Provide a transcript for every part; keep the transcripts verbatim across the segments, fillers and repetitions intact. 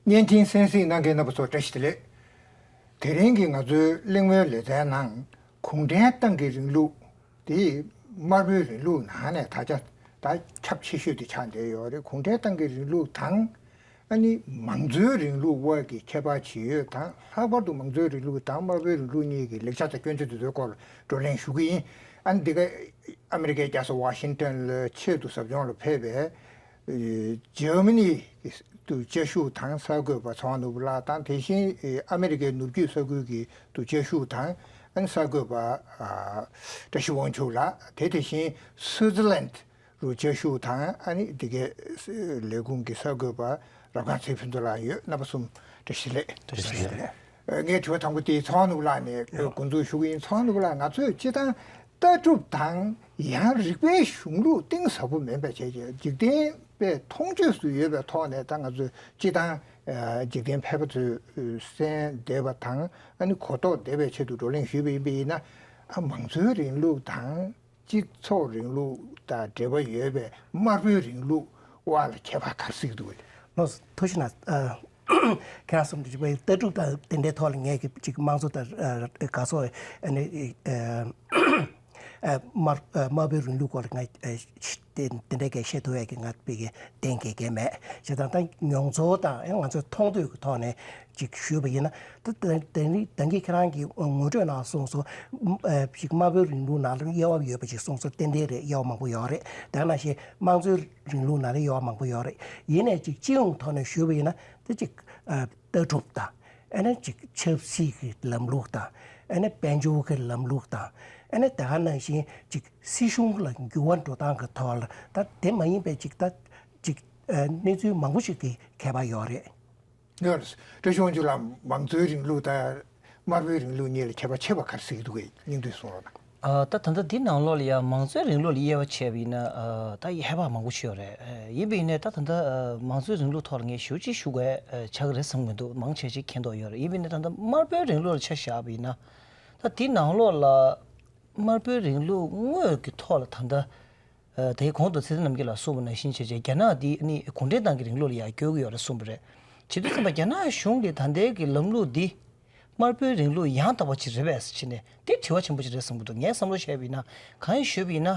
བརྙན་འཕྲིན་གསན་གཟིགས་གནང་མཁན་རྣམ་པ་ཚོ་བཀྲ་ཤིས་བདེ་ལེགས། དེ་རིང་གི་ང་ཚོའི་གླེང་མོལ་ལེ་ཚན་ནང་གུང་ཁྲན་ཏང་གི་རིང་ལུགས་དེ་དམར་པོའི་རིང་ལུགས་ནང་ནས་ད་ཆ་ད་ཁྱབ་ཆེ་ཤོས་དེ་ཆགས་བསྡད་ཡོད་རེད། གུང་ཁྲན་ཏང་གི་རིང་ལུགས་དང་ཨ་ནི་མང་གཙོའི་རིང་ལུགས་དབར་གྱི་ཁྱད་པར་ཇི་ཡོད་དང་། ལྷག་པར་དུ་མང་གཙོའི་རིང་ལུགས་དང་དམར་པོའི་རིང་ལུགས་གཉིས་ཀྱི་ལེགས་ཆ་དང་སྐྱོན་ཆ་དེ་ཚོའི་སྐོར་བགྲོ་གླེང་ཞུ་གི་ཡིན། ཨ་ནི་འདི་ག་ཨ་མི་རི་ཀའི་རྒྱལ་ས་ཝ་ཤིང་ཏོན་ལ་ཆེད་དུ་ཟབ་སྦྱོང་ལ་ཕེབས་པའི་ཇར་མ་ནི་གི་དུ་བཅའ་བཞུགས་དང་གསར་འགོད་པ་ཚེ་དབང་ནོར་བུ་ལགས་དང་། དེ་བཞིན་ཨ་མི་རི་ཀའི་ནུབ་རྒྱུད་ས་ཁུལ་གྱི་དུ་བཅའ་བཞུགས་དང་ཨ་ནི་གསར་འགོད་པ་ཨ་བཀྲ་ཤིས་དབང་ཕྱུག་ལགས། དེ་དེ་བཞིན་སུའུ་ཙི་ལན་རུ་བཅའ་བཞུགས་དང་ཨ་ནི་འདི་གའི་ལས་ཁུངས་ཀྱི་གསར་འགོད་པ་རབ་སྒང་ཚེ་ཕུན་ཚོགས་ལགས་ཡོད། རྣམ་པ་གསུམ་བཀྲ་ཤིས་བདེ་ལེགས། བཀྲ་ཤིས་བདེ་ལེགས། ཨ་ངའི་དྲི་བ་དང་པོ་དེ་ཚེ་དབང་ནོར་བུ་ལགས་ནས་འགོ་འཛུགས་ཞུ་གི་ཡིན། ཚེ་དབང་ནོར་བུ་ལགས། ང་ཚོས་སྤྱི་བཏང་ལྟ་གྲུབ་དང་ཡང་རིག་པའི་གཞུང་ལུགས་གཏིང་ཟབ་པོ་མིན་པ་བྱས་རྗེས་འཇིག་རྟེན་པའི་མཐོང་ཆོས་སུ་ཡོད་པའི་ཐོག་ནས་ད་ང་ཚོས་སྤྱི་བཏང་འཇིག་རྟེན་ཕལ་པ་ཚོས་གསན་བསྡད་པ་དང་ཨ་ནི་གོ་རྟོགས་བསྡད་པའི་ཆེད་དུ་བགྲོ་གླེང་ཞུས་པ་ཡིན་པ་ཡིན་ན། ཨ་མང་གཙོའི་རིང་ལུགས་དང་སྤྱི་ཚོགས་རིང་ལུགས་དང་འབྲེལ་བ་ཡོད་པའི་དམར་པོའི་རིང་ལུགས་དབར་ལ་ཁྱད་པར་ག་རེ་གཟིགས་འདུག་གས། ལགས་སོ། ཐུགས་རྗེ་གནང་། ཨ་ཁྱེད་རང་གསུམ་གྱི་ལྟ་གྲུབ་དང་དེ་འདྲའི་ཐོག་ལ་ངས་ཀྱི་ཅིག་དམངས་གཙོ་དང་ཨ་དགའ་སོགས་ཨ་ནི་ཨ་ཨ་དམར་ཨ་དམར་པོའི་རིང་ལུགས་སྐོར་ལ་ང་ཨ་དེ་དེ་འདྲའི་གས་བཤད་ཐུབ་ཡས་ཀྱི་ང་དཔེ་གི་གདེང་གས་གས་མེད། བྱས་ཙང་ད་མྱོང་ཚོར་དང་ཨ་ང་ཚོས་མཐོང་ཐོས་ཀྱི་ཐོག་ནས་ཅིག་ཞུས་པ་ཡིན་ན། ད་ད་ད་ནི་ད་གིན་ཁྱེད་རང་གིས་ངོ་སྤྲོད་ནང་གསུངས་སོང་། ཨ་ཅིག་དམར་པོའི་རིང་ལུགས་ནང་ལ་དབྱེ་བ་ཡོད་པ་ཅིག་གསུངས་སོང་། ཏན་ཏན་རེད། དབྱེ་བ་མང་པོ་ཡོད་རེད། དེ་ནང་བཞིན་དམངས་གཙོའི་རིང་ལུགས་ནང་ལ་དབྱེ་བ་མང་པོ་ཡོད་རེད། ཡིན་ནའི་ཅིག་སྤྱི་ཡོངས་ཐོག་ནས་ཞུས་པ་ཡིན་ན་ད་ཅིག་ཨ་ལྟ་གྲུབ་དང་ཨ་ནི་ཅིག་ཆབ་སྲིད་ཀྱི་ལམ་ལུགས་དང་ཨ་ནི་དཔལ་འབྱོར་གྱི་ལམ་ལུགས་དང་ཨ་ནི་དེ་ག་ནང་བཞིན་ཅིག་སྲིད་གཞུང་ལ་འགྱུར་བ་འགྲོ་སྟངས་ཀྱི་ཐོག་ལ་ད་དེ་མ་ཡིན་པའི་ཅིག་ད་ཅིག་ཨ་གནས་ཚུལ་མང་པོ་ཞིག་གི་ཁྱད་པར་ཡོད་རེད། ཡོད་རེད། བཀྲ་ཤིས་དབང་ཕྱུག་ལགས། མང་གཙོའི་རིང་ལུགས་དང་དམར་པོའི་རིང་ལུགས་གཉིས་ལ་ཁྱད་པར་ཆེ་བ་ག་རེ་གཟིགས་འདུག་གས། སྙིང་བསྡུས་གསུང་རོགས་གནང་། ཨ་ད་ད་ལྟ་འདི་ནང་ལོགས་ལ་ཡང་མང་གཙོའི་རིང་ལུགས་ལ་དབྱེ་བ་ཕྱེ་བ་ཡིན་ན། ཨ་ད་ཧེ་བག་མང་པོ་ཞིག་ཡོད་རེད། ཨ་ཡིན་པ་ཡིན་ནའི་ད་ད་ལྟ་ཨ་མང་གཙོའི་རིང་ལུགས་ཐོག་ལ་ངས་ཞེ་པོ་ཅིག་ཞུ་དགོས་ཨ་ཆགས་ཀྱི་རེད་བསམ་གྱི་མི་འདུག་མང་ཆེ་ཅིག་མཁྱེན་རྟོགས་ཡོད་རེད། ཡིན་པ་ཡིན་ནའི་ད་ལྟ་དམར་པོའི་རིང་ལུགས་ལ་ཆ་བཞག་པ་ཡིན་ན། ད་འདི་ནང་ལོགས་ལ་དམར་པོའི་རིང་ལུགས་དངོས་ཀྱི་ཐོག་ལ་ད་ལྟ་ཨ་དེའི་གོང་དུ་ཚེ་བརྟན་རྣམ་རྒྱལ་ལགས་གསུངས་པ་ནང་བཞིན་བྱས་རྗེས་རྒྱ་ནག་འདི་ནི་གུང་ཁྲན་ཏང་གི་རིང་ལུགས་ལ་ཡར་བསྐྱོད་ཀྱི་ཡོད་རེད་གསུངས་པ་རེད། བྱེད་དུས་ཙམ་པ་རྒྱ་ནག་གཞུང་གི་ད་ལྟའི་གི་ལམ་ལུགས་འདི་དམར་པོའི་རིང་ལུགས་ཡང་དག་པ་ཅིག་རེད་པས་ཟེར་ནས་དེ་དྲི་བ་ཆེན་པོ་ཅིག་རེད་བསམ་གྱི་འདུག་ངས་བསམ་བློ་བྱས་པ་ཡིན་ན། གང་ཡིན་ཞུས་པ་ཡིན་ན།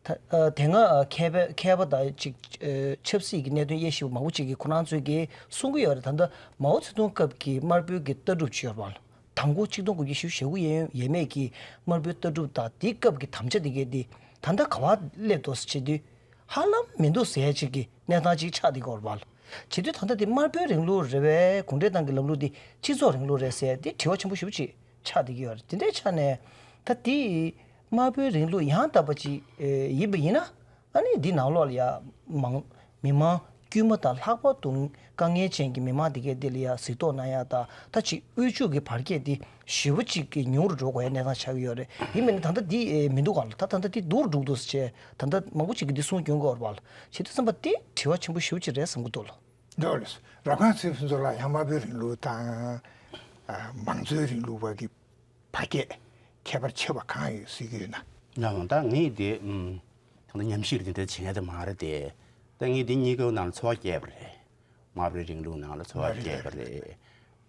ད་ཨ་དེ་སྔ་ཨ་མཁས་པ་མཁས་པ་དང་ཅིག་ཨ་ཆབ་སྲིད་ཀྱི་གནད་དོན་དབྱེ་ཞིབ་པ་མང་པོ་ཅིག་གིས་ཁོ་རང་ཚོས་ཀྱིས་གསུང་གི་ཡོད་རེད། ད་ལྟ་མའོ་ཙེ་ཏུང་སྐབས་ཀྱི་དམར་པོའི་གི་ལྟ་གྲུབ་ཅིག་ཡོད་རེད་པ། དང་པོ་གཅིག་སྟོང་དགུ་བརྒྱ་བཞི་བཅུ་ཞེ་དགུ་ཡས་ཡས་མས་ཀྱི་དམར་པོའི་ལྟ་གྲུབ་དང་དེའི་སྐབས་ཀྱི་དམ་བཅའ་དེ་གས་དེ་ད་ལྟ་ག་པར་སླེབས་འདུག་ཟེར་བྱེད་དུས་ཧ་ལམ་མི་འདུག་ཟེར་ཡས་ཅིག་གི་གནས་སྟངས་ཅིག་ཆགས་བསྡད་ཀྱི་ཡོད་རེད་པ། བྱེད་དུས་ད་ལྟ་དེ་དམར་པོའི་རིང་ལུགས་རེད་པས། གུང་ཁྲན་ཏང་གི་ལམ་ལུགས་དེ་སྤྱི་ཚོགས་རིང་ལུགས་རེད་ཟེར་དེ་དྲི་བ་ཆེན་པོ་ཞེ་པོ་ཅིག་ཆགས་བསྡད་ཀྱི་ཡོད་རེད། དེ་འདྲའི་ཆ་ནས་ད་དེ་དམར་པོའི་རིང་ལུགས་ཡང་དག་པ་ཅིག་ཨེ་ཡིན་པ་ཡིན་ན། ཨ་ནི་འདི་ནང་ལོགས་ལ་ཡ་མང་མི་མང་དཀྱུས་མ་དང་ལྷག་པར་དུ་དཀའ་ངལ་ཅན་གྱི་མི་མང་དེ་གས་དེ་ལ་ཡ་གཟིགས་རྟོག་གནང་ཡ་དང་། ད་ཅིག་དབུལ་ཕྱུག་གི་བར་ཁྱད་དེ་ཞེ་པོ་ཅིག་གི་ཉུང་རུ་འགྲོ་དགོས་ཡ་གནས་སྟངས་ཆགས་ཀྱི་ཡོད་རེད། ཡིན་མིན་ནི་ད་ལྟ་འདི་ཨེ་མི་འདུག་ག་ལ། ད་ད་ལྟ་འདི་སྡུག་རུ་འགྲོ་གི་འདུག་ཟེར་བྱས་ད་ལྟ་མང་པོ་ཅིག་གིས་འདི་གསུང་སྐྱོན་གྱི་ཡོད་རེད་པ་ལ། བྱེད་དུས་ཙམ་པ་དེ་དྲི་བ་ཆེན་པོ་ཞེ་པོ་ཅིག་རེད་བསམ་གྱི་འདུག་ལ། འགྲོ་རེད། རབ་སྒང་ཚེ་ཕུན་ཚོགས་ལགས་ཡང་དམར་པོའི་རིང་ལུགས་དང་ཨ་མང་གཙོའི་རིང་ལུགས་བར་གྱི་བར་ཁྱད་ཁྱད་པར་ཆེ་བ་གང་ཡོད་གཟིགས་ཀྱི་ཡོད་ན། ཡང་ད་ངས་དེ་ཨམ་ད་ལྟ་ཉམས་ཞིབ་དེ་འདྲ་བྱེད་མཁན་དེ་མ་རེད་དེ། ད་ངས་དེ་གཉིས་ཀའི་ནང་ལ་འཚོ་བ་སྐྱེལ་བ་རེད། དམར་པོའི་རིང་ལུགས་ནང་ལ་འཚོ་བ་སྐྱེལ་བ་རེད།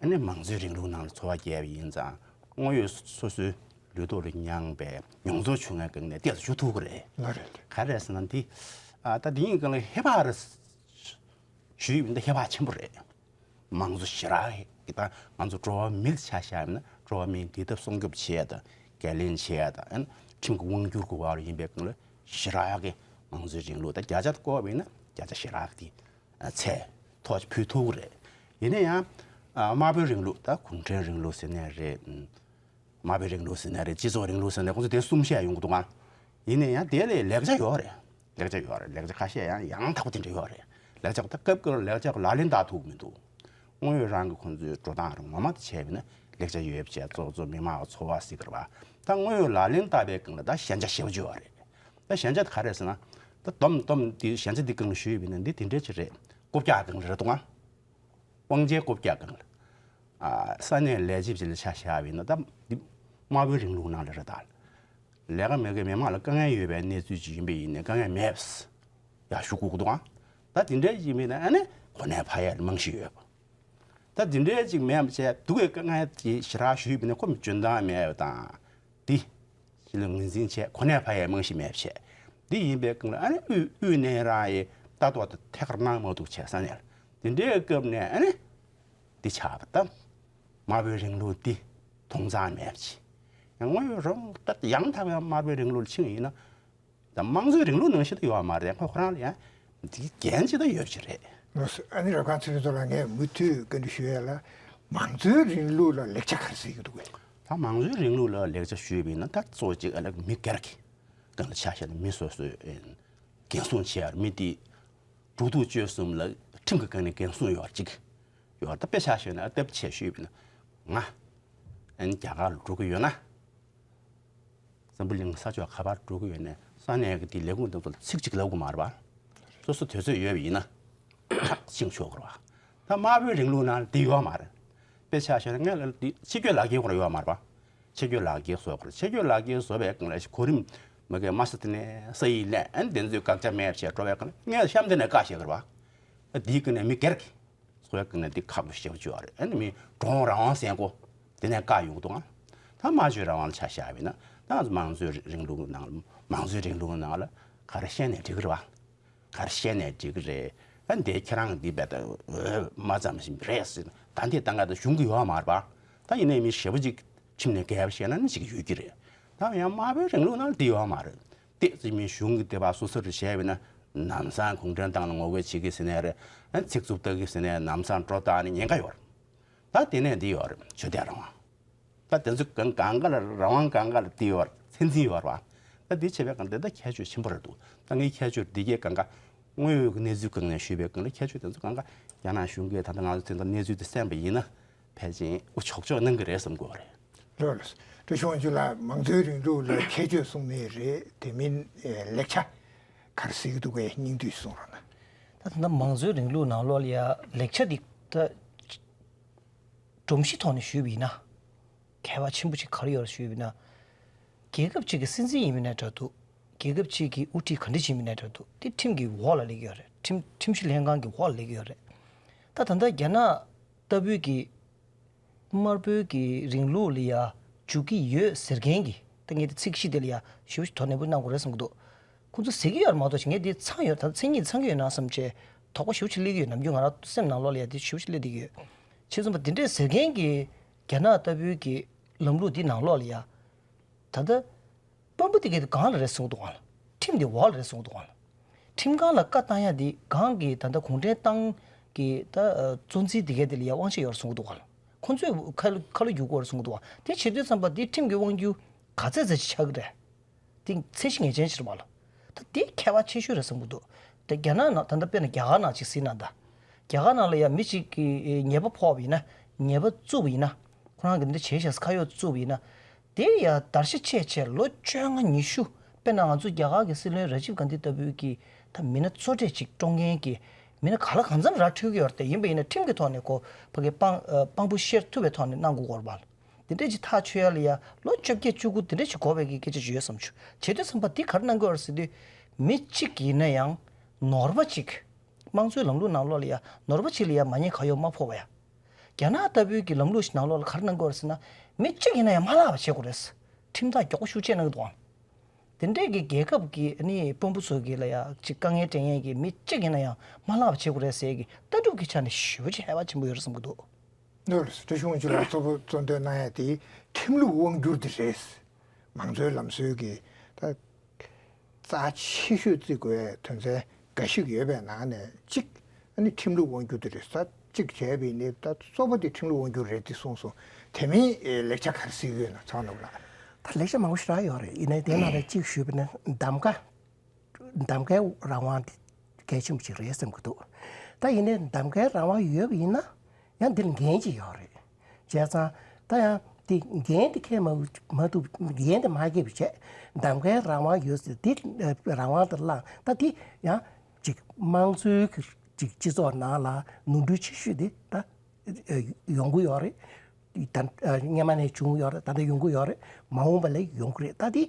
ཨ་ནི་མང་གཙོའི་རིང་ལུགས་ནང་ལ་འཚོ་བ་སྐྱེལ་བ་ཡིན་ཙང་དངོས་ཡོད་སོ་སོའི་ལུས་ཐོག་ལ་མྱངས་པའི་མྱོང་ཚོར་བྱུང་བའི་སྒང་ནས་ཏོག་ཙམ་ཞུ་ཐུབ་ཀྱི་རེད། ལགས་རེད། ག་རེ་རེད་ཟེར་ན་འདི་ཨ་ད་དེ་ཡིན་སྒང་ལ་ཧེ་བག་རེད། ཞུས་ཡིན་ད་ཧེ་བག་ཆེན་པོ་རེད། མང་གཙོ་ཞེ་དྲག་གི་ད་ང་ཚོ་འགྲོ་བ་མི་ལ་ཆ་བཞག་ཡིན་ན་འགྲོ་བ་མིའི་བདེ་ཐབས་སྲུང་སྐྱོབ་བྱེད་ཡ་དང་འགན་ལེན་བྱེད་ཡ་དང་ཨ་ནི་ཁྲིམས་ཀྱི་དབང་སྒྱུར་གྱི་བར་ཡིན་པའི་སྒང་ལ་ཞེ་དྲག་གི་མང་གཙོའི་རིང་ལུགས་ད་བརྒྱ་ཆ་བཀོད་པ་ཡིན་ན་བརྒྱ་ཆ་ཞེ་དྲག་གི་ཚད་ཐོག་ཕུལ་ཐུབ་ཀྱི་རེད། ཡིན་ན་ཡང་ཨ་དམར་པོའི་རིང་ལུགས་ད་གུང་ཁྲན་རིང་ལུགས་ཟེར་ནའི་རེད། དམར་པོའི་རིང་ལུགས་ཟེར་ནའི་རེད། སྤྱི་ཚོགས་རིང་ལུགས་ཟེར་ནའི་ཁོང་ཚོ་དེ་གསུམ་བཤད་ཡོང་གི་འདུག་ག་ཡིན་ན་ཡང་དེ་ལས་ལེགས་ཆ་ཡོད་རེད། ལེགས་ཆ་ཡོད་རེད། ལེགས་ཆ་ཁ་ཤས་ཡང་ཡང་དག་པ་དེ་འདྲ་ཡོད་རེད། ལེགས་ཆ་ད་སྐབས་ཀྱི་ལེགས་ཆ་ལག་ལེན་བསྟར་ཐུབ་ཀྱི་མི་འདུག་དངོས་ཡོད་རང་གི་ཁོང་ཚོའི་འགྲོ་སྟངས་རང་ངོ་མ་དེ་བྱས་པ་ཡིན་ན་ལེགས་ཆ་ཡོད་པ་བྱས་གཙོ་བོ་གཙོ་མི་མང་བ་འཚོ་བ་ཟེར་གི་རེད་པ། ད་དངོས་ཡོད་ལག་ལེན་བསྟར་བའི་སྒང་ལ་ད་ཞན་ཆ་ཞེ་པོ་ཅིག་ཡོད་རེད། ད་ཞན་ཆ་དེ་ག་རེ་ཟེར་ན། ད་སྡོམ་སྡོམ་དེ་ཞན་ཆ་དེ་སྒང་ལ་ཞུས་པ་ཡིན་ན་འདི་དེ་འདྲའི་ཅིག་རེད། རྐུབ་བཀྱག་སྒང་ལ་རེད་འདུག་ག་དབང་ཆའི་རྐུབ་བཀྱག་སྒང་ལ། ཨ་ས་གནས་ལས་བྱེད་ཅིག་ལ་ཆ་བཞག་པ་ཡིན་ན་ད་འདི་དམར་པོའི་རིང་ལུགས་ནང་ལ་རེད་ད། ལས་ཀ་མེད་མཁན་མི་མང་ལ་དཀའ་ངལ་ཡོད་པའི་གནས་ཚུལ་ཅིག་ཡིན་པ་ཡིན་ནའི་དཀའ་ངལ་མེད་པ་ཡག་ཞུ་དགོས་ཀྱི་འདུག་ཨང་། ད་དེ་འདྲའི་ཡིན་པ་ཡིན་ན་ཨ་ནི་གོ་གནས་འཕར་ཡ་རྨང་གཞི་ཡོད་པ། ད་འདི་འདྲའི་ཅིག་མེད་པ་བྱས་སྡུག་གི་དཀའ་ངལ་དེ་ཞེ་དྲག་ཞུས་པ་ཡིན་ན་ཁོ་མི་འཇོན་ཐང་མེད་པ་དང་། འདི་ཞི་ལ་ངོས་འཛིན་བྱས་གོ་གནས་འཕར་ཡའི་རྨང་གཞི་མེད་པ་བྱས། འདི་ཡིན་པའི་སྒང་ལ་ཨ་ནི་དབུས་དབུས་ནས་རང་ཡི་ལྟ་རྟོག་དེ་ཐད་ཀར་གནང་མ་ཐུབ་བྱས་ས་ནས་འདི་འདྲའི་སྐབས་ནས་ཨ་ནི་འདི་ཆགས་པ་ད། དམར་པོའི་རིང་ལུགས་འདི་དྭངས་གཙང་མེད་པ་ཅིག་ཡང་དངོས་ཡོད་རང་ད་ཡང་དག་པའི་དམར་པོའི་རིང་ལུགས་ལ་ཕྱིན་ཡིན་ན། ད་དམངས་གཙོའི་རིང་ལུགས་ནང་བཞིན་དུ་ཡོད་མ་རེད། ཁོ་ཁོ་རང་ལ་ཡང་འདི་འགན་ཅི་ད་ཡོད་ཅི་རེད། ལགས་སོ། ཨ་ནི་རབ་ཁང་ཚེ་རིང་མཚོ་ལགས། ངས་མུ་མཐུད་བཀའ་འདྲི་ཞུ་ཡ་ལ། མང་གཙོའི་རིང་ལུགས་ལ་ལེགས་ཆ་ག་རེ་གཟིགས་ཀྱི་འདུག་གས། ད་མང་གཙོའི་རིང་ལུགས་ལ་ལེགས་ཆ་ཞུས་པ་ཡིན་ན་ད་གཙོ་བོ་གཅིག་ཨ་ལ་མི་སྒེར་གྱི་སྒང་ལ་ཆ་བཞག་ན་མི་སོ་སོའི་འགན་སྲུང་བྱེད་ཡ། མི་དེ་འགྲོ་འདུག་སྤྱོད་གསུམ་ལ་ཁྲིམས་ཀྱི་སྒང་ནས་འགན་སྲུང་ཡོད་པ་གཅིག་ཡོད། ད་དཔེ་ཆ་བཞག་ན་ཨ་སྟབས་ཆེ་ཞུས་པ་ཡིན་ན་ང་ཨ་ནི་རྒྱ་གར་ལ་འགྲོ་གི་ཡོད་ན། འཛམ་བུ་གླིང་ས་ཕྱོགས་ག་པར་འགྲོ་གི་ཡོད་ནའི་ས་གནས་ཀྱི་དེའི་ལས་ཁུངས་དེ་ཚོ་ལ་ཚིག་གཅིག་ལབ་དགོས་མ་རེད་པ། སོ་སོ་དུས་ཚོད་ཡོད་པ་ཡིན་ན་ཕྱིན་ཆོག་གི་རེད་པ། ད་དམར་པོའི་རིང་ལུགས་ནང་ལ་དེ་ཡོད་མ་རེད། དཔེ་ཆ་བཞག་ན་ངས་ལ་དེ་ཕྱི་སྐྱོད་ལག་འཁྱེར་ཁོ་རང་ཡོད་མ་རེད་པ། ཕྱི་སྐྱོད་ལག་འཁྱེར་བཟོ་དགོས་རེད། ཕྱི་སྐྱོད་ལག་འཁྱེར་བཟོ་བའི་སྒང་ལ་གོ་རིམ་མ་གི་མ་ས་དེ་ནས་ས་ཡིག་ལེན། ཨ་ནི་དེ་ཚོའི་དགག་བྱ་མེད་པ་བྱས་འགྲོ་བའི་སྒང་ལ་ངས་གཤམ་དེ་ནས་བཀག་བཞག་གི་རེད་པ། ཨ་དེའི་སྒང་ནས་མི་སྒེར་གྱི་ཚོ་བའི་སྒང་ནས་འདི་ཁག་པོ་ཞེ་པོ་ཅིག་ཡོད་རེད། ཨ་ནི་མི་གྲངས་རང་དབང་ཟེར་གོ་དེ་ནས་བཀག་ཡོང་གི་འདུག་ཨང་། ད་སྨྲ་བརྗོད་རང་དབང་ལ་ཆ་བཞག་པ་ཡིན་ན་ད་ང་ཚོ་མང་གཙོའི་རིང་ལུགས་ནང་ལ་མང་གཙོའི་རིང་ལུགས་ནང་ལ་ག་རེ་བཤད་ནས་འགྲིག་གི་རེད་པ། ག་རེ་བཤད་ནས་འགྲིག་གི་རེད། ཨ་འདི་ཁྱེད་རང་འདི་བས་ད་འོས་མ་ཙམ་ཞིག་རེད་ཟེར་ན་ད་འདི་ད་ང་ད་གཞུང་གི་ཡོད་མ་རེད་པ། ད་ཡིན་ནའི་མི་ཞེ་པོ་ཅིག་ཁྲིམས་ནས་འགལ་བ་བཤད་ན་ནི་ཅིག་ཡོད་ཀྱི་རེད། ད་ཡང་དམར་པོའི་རིང་ལུགས་ནང་འདི་ཡོད་མ་རེད། ཏོག་ཙམ་མི་གཞུང་གི་སྡེ་པ་སོ་སོར་བྱས་པ་ན་ནམ་སང་གུང་ཁྲན་ཏང་ལ་ངོ་རྒོལ་བྱེད་ཀྱི་ཟེར་ནའི་རེད། ཨ་ཚིག་རྩུབ་ལྟ་གི་ཟེར་ནའི་ནམ་སང་སྒྲོ་བཏགས་ནས་ཉེན་ཁ་ཡོད་རེད། ད་དེ་ནས་འདི་ཡོད་རེད། ཆོས་དད་རང་དབང་། ད་དེ་ཚོ་གང་གང་ག་ལ་རང་དབང་གང་ག་ལ་འདི་ཡོད་རེད། ཚད་འཛིན་ཡོད་རེད་པ། ད་འདི་བྱས་པའི་སྒང་དེ་ད་ཁྱད་ཆོས་ཆེན་པོ་རེད་འདུག་ད་ངས་ཁྱད་ཆོས་འདི་གའི་གང་ག་དངོས་ཡོད་ཀྱི་གནས་ཚུལ་སྒང་ནས་ཞུས་པའི་སྒང་ལ་ཁྱད་ཆོས་དེ་ཚོ་གང་ག་རྒྱ་ནག་གཞུང་གིས་ད་ལྟ་ང་ཚོ་དེ་འདྲ་གནས་ཚུལ་དེ་གསན་པ་ཡིན་ན། ཕལ་ཆེར་འུ་ཆོག་ཆོག་གནང་གི་རེད་བསམ་དགོས་པ་རེད། ལགས་ལགས། བཀྲ་ཤིས་དབང་ཕྱུག་ལགས། མང་གཙོའི་རིང་ལུགས་ལ་ཁྱད་ཆོས་གསུངས་ནི་རེད། དེ་མིན་ཨེ་ལེགས་ཆ་ག་རེ་གཟིགས་ཀྱི་འདུག་གས། སྙིང་བསྡུས་གསུངས་རོགས་གནང་། ད་ད་ལྟ་མང་གཙོའི་རིང་ལུགས་ནང་ལོགས་ལ་ཡ་ལེགས་ཆ་འདི་ད་སྒྲོམ་གཞི་ཐོག་ནས་ཞུས་པ་ཡིན་ན་ཁྱད་པར་ཆེན་པོ་ཅིག་ག་རེ་ཡོད་རེད་ཞུས་པ་ཡིན་ན། རྒྱལ་ཁབ་ཅིག་གི་སྲིད་འཛིན་ཡིན་པ་ནའི་འདྲ་འདུག་རྒྱལ་ཁབ་ཅིག་གི་དབུ་ཁྲིད་ག་འདྲ་ཅིག་ཡིན་པ་ནའི་འདྲ་འདུག་དེ་ཁྲིམས་ཀྱི་འོག་ལ་སླེབས་ཀྱི་ཡོད་རེད། ཁྲིམས་ཁྲིམས་ཞིབ་ལྷན་ཁང་གི་འོག་ལ་སླེབས་ཀྱི་ཡོད་རེད། ད་ད་ལྟ་རྒྱ་ནག་ལྟ་བུའི་གི་དམར་པོའི་གི་རིང་ལུགས་ལ་ཡ་འཇུག་གི་ཡོད་ཟེར་མཁན་གྱི་ད་ངས་དེ་ཚིག་གཞི་དེ་ལ་ཡ་ཞེ་པོ་ཞིག་དོ་ནན་པོ་གནང་དགོས་རེད་བསམ་གྱི་འདུག་ཁོང་ཚོ་ཟེར་གྱི་ཡོད་རེད་མ་གཏོགས་ངས་དེ་ཚང་ཡོད། ད་མཚན་ཉིད་ཚང་གི་ཡོད་ན་བསམ་བྱས་དོགས་པ་ཞེ་པོ་ཞིག་སླེབས་ཀྱི་ཡོད། ནམ་རྒྱུན་ང་རང་སེམས་ནང་ལོགས་ལ་ཡ་དེ་ཞེ་པོ་ཞིག་སླེབས་བསྡད་ཀྱི་ཡོད། བྱས་ཙང་པ་དེ་འདྲས་ཟེར་མཁན་གྱི་རྒྱ་ནག་ལྟ་བུའི་གི་ལམ་ལུགས་འདི་ནང་ལོགས་ལ་ཡ་ད་ལྟ་དཔོན་པོ་དེ་གས་དེ་སྒང་ལ་རེད་གསུངས་འདུག་ག་ལ། ཁྲིམས་དེ་འོག་ལ་རེད་གསུངས་འདུག་ག་ལ། ཁྲིམས་ཁང་ལ་བཀའ་བཏང་ཡ་དེ་སྒང་གི་ད་ལྟ་གུང་ཁྲན་ཏང་གི་ད་གཙོ་འཛིན་དེ་གས་དེ་ལ་ཡ་དབང་ཆ་ཡོད་རེད་གསུངས་འདུག་ག་ལ། ཁོང་ཚོས་ཁ་ལོ་ཁ་ལོ་བསྒྱུར་དགོས་རེད་གསུངས་འདུག་ག། དེ་བྱེད་དུས་ཙམ་པ་དེ་ཁྲིམས་ཀྱི་དབང་སྒྱུར་ག་ཚད་ཚད་ཅིག་ཆགས་ཀྱི་རེད། དེ་ཚད་གཞི་ངེས་ཅན་ཞིག་རེད་པ་ལ། ད་དེ་ཁྱད་པར་ཆེ་ཤོས་རེད་བསམ་གྱི་འདུག་ད་རྒྱ་ནག་ནང་ད་ལྟ་དཔེར་ན་རྒྱ་གར་ནང་ཅིག་གཟིགས་ན་ད། རྒྱ་གར་ནང་ལ་ཡ་མི་གཅིག་གིས་ཉེས་པ་ཕོག་པ་ཡིན་ན། ཉེས་པ་བཙུགས་པ་ཡིན་ན། ཁོ་རང་གིས་འདི་འདྲ་བྱས་ཤག་ཟེར་ཁ་གཡོག་བཙུགས་པ་ཡིན་ན། དེ་ཡ་བརྡར་ཤ་ཆད་བྱས་ལོ་བཅོ་ལྔ་ཉི་ཤུ། དཔེར་ན་ང་ཚོ་རྒྱ་གར་གྱི་སྲིད་བློན་ར་ཇིབ་གྷན་དྷི་ལྟ་བུའི་གི་ད་མི་སྣ་གཙོ་གྲས་ཅིག་བཀྲོངས་མཁན་གྱི་མི་སྣ་ག་ལ་གང་འཚམ་ར་འཕྲོད་ཀྱི་ཡོད་རེད་དེ། ཡིན་པ་ཡིན་ན་ཁྲིམས་ཀྱི་ཐོག་ནས་ཁོ་ཕ་གི་དཔང་ཨ་དཔང་པོ་བཤེར་ཐུབ་པའི་ཐོག་ནས་གནང་དགོས་ཀྱི་ཡོད་རེད་པ། དེ་འདྲས་ཅིག་ཐག་ཆོད་ཡ་ལ་ཡ་ལོ་བཅོ་བརྒྱད་བཅུ་དགུ་དེ་འདྲས་ཅིག་འགོར་བའི་གི་སྐད་ཆ་ཅིག་ཡོད་བསམ་བྱུང་། བྱེད་དུས་ཙམ་པ་འདི་ག་རེ་གནང་གི་ཡོད་རེད་ཟེར་དུས། མི་གཅིག་ཡིན་ན་ཡང་ནོར་བ་གཅིག་དམངས་གཙོའི་ལམ་ལུགས་ནང་ལོགས་ལ་ཡ་ནོར་བ་གཅིག་ལ་ཡ་མ་ཉེས་ཁ་གཡོག་མ་ཕོག་པ་ཡ། རྒྱ་ནག་ལྟ་བུའི་གི་ལམ་ལུགས་ཤིག་ནང་ལོགས་ལ་ག་རེ་གནང་གི་ཡོད་རེད་ཟེར་ན། མི་གཅིག་ཡིན་ན་ཡང་མ་བརླག་པ་བྱེད་དགོས་རེད། ཁྲིམས་ཐག་མགྱོགས་པོ་ཤུགས་ཆེ་གནང་གི་འདུག་ཨང་། དེ་འདྲས་ཀྱི་རྒྱལ་ཁབ་ཀྱི་ཨ་ནི་དཔོན་པོ་ཚོ་གི་ལ་ཡ་ཅིག་དཀའ་ངལ་སྤྲད་མཁན་གྱི་མི་གཅིག་ཡིན་ན་ཡང་མ་བརླག་པ་བྱེད་དགོས་རེད་ཟེར་གི་ལྟ་གྲུབ་ཀྱི་ཆ་ནས་ཞེ་པོ་ཅིག་ཧེ་བག་ཆེན་པོ་ཡོད་རེད་བསམ་གི་འདུག་ལགས་སོ། བཀྲ་ཤིས་དབང་ཕྱུག་ལགས་གཙོ་བོ་གཙོ་འདོན་གནང་ཡ་དེ་ཁྲིམས་ལུགས་དབང་སྒྱུར་དེ་རེད། མང་གཙོའི་ལམ་སྲོལ་གྱི་ད་རྩ་ཆེ་ཤོས་བརྩི་དགོས་པའི་དོན་ཚན་འགའ་ཞིག་ཡོད་པའི་ནང་ནས་གཅིག་ཨ་ནི་ཁྲིམས་ལུགས་དབང་སྒྱུར་དེ་རེད། ད་གཅིག་བྱས་པ་ཡིན་ནའི་ད་གཙོ་བོ་དེ་ཁྲིམས་ལུགས་དབང་སྒྱུར་རེད་དེ་གསུངས་སོང་། དེ་མིན་ལེགས་ཆ་ག་རེ་གཟིགས་ཡོད་ན་ཚང་ནོར་ལགས། ད་ལེགས་ཆ་མང་པོ་ཞེ་དྲག་ཡོད་རེད། ཡིན་ནའི་དེ་ནང་ནས་གཅིག་ཞུས་པ་ན་གདམ་ག་གདམ་ཀའི་རང་དབང་དེ་གལ་ཆེན་པོ་ཅིག་རེད་བསམ་གྱི་འདུག་ད་ཡིན་ནའི་གདམ་ཀའི་རང་དབང་ཡོད་པ་ཡིན་ན་ཡང་འདིར་འགན་ཅིག་ཡོད་རེད། བྱས་ཙང་ད་ཡང་དེ་འགན་དེ་འཁྱེར་མ་མ་ཐུབ། འགན་དེ་མ་འཁྱེར་བ་བྱས་གདམ་ཀའི་རང་དབང་ཡོད་ཟེར་དེ་རང་དབང་དེ་བླངས། ད་དེ་ཡང་ཅིག་དམངས་གཙོའི་ཅིག་སྤྱི་ཚོགས་ནང་ལ་ནོར་འཁྲུལ་ཆེ་ཤོས་དེ་ད་ཡོང་གི་ཡོད་རེད། ད་སྔོན་མ་ནས་བྱུང་ཡོད་རེད། ད་ལྟ་ཡོང་གི་ཡོད་རེད། མ་འོངས་པ་ལ་ཡོང་གི་རེད། ད་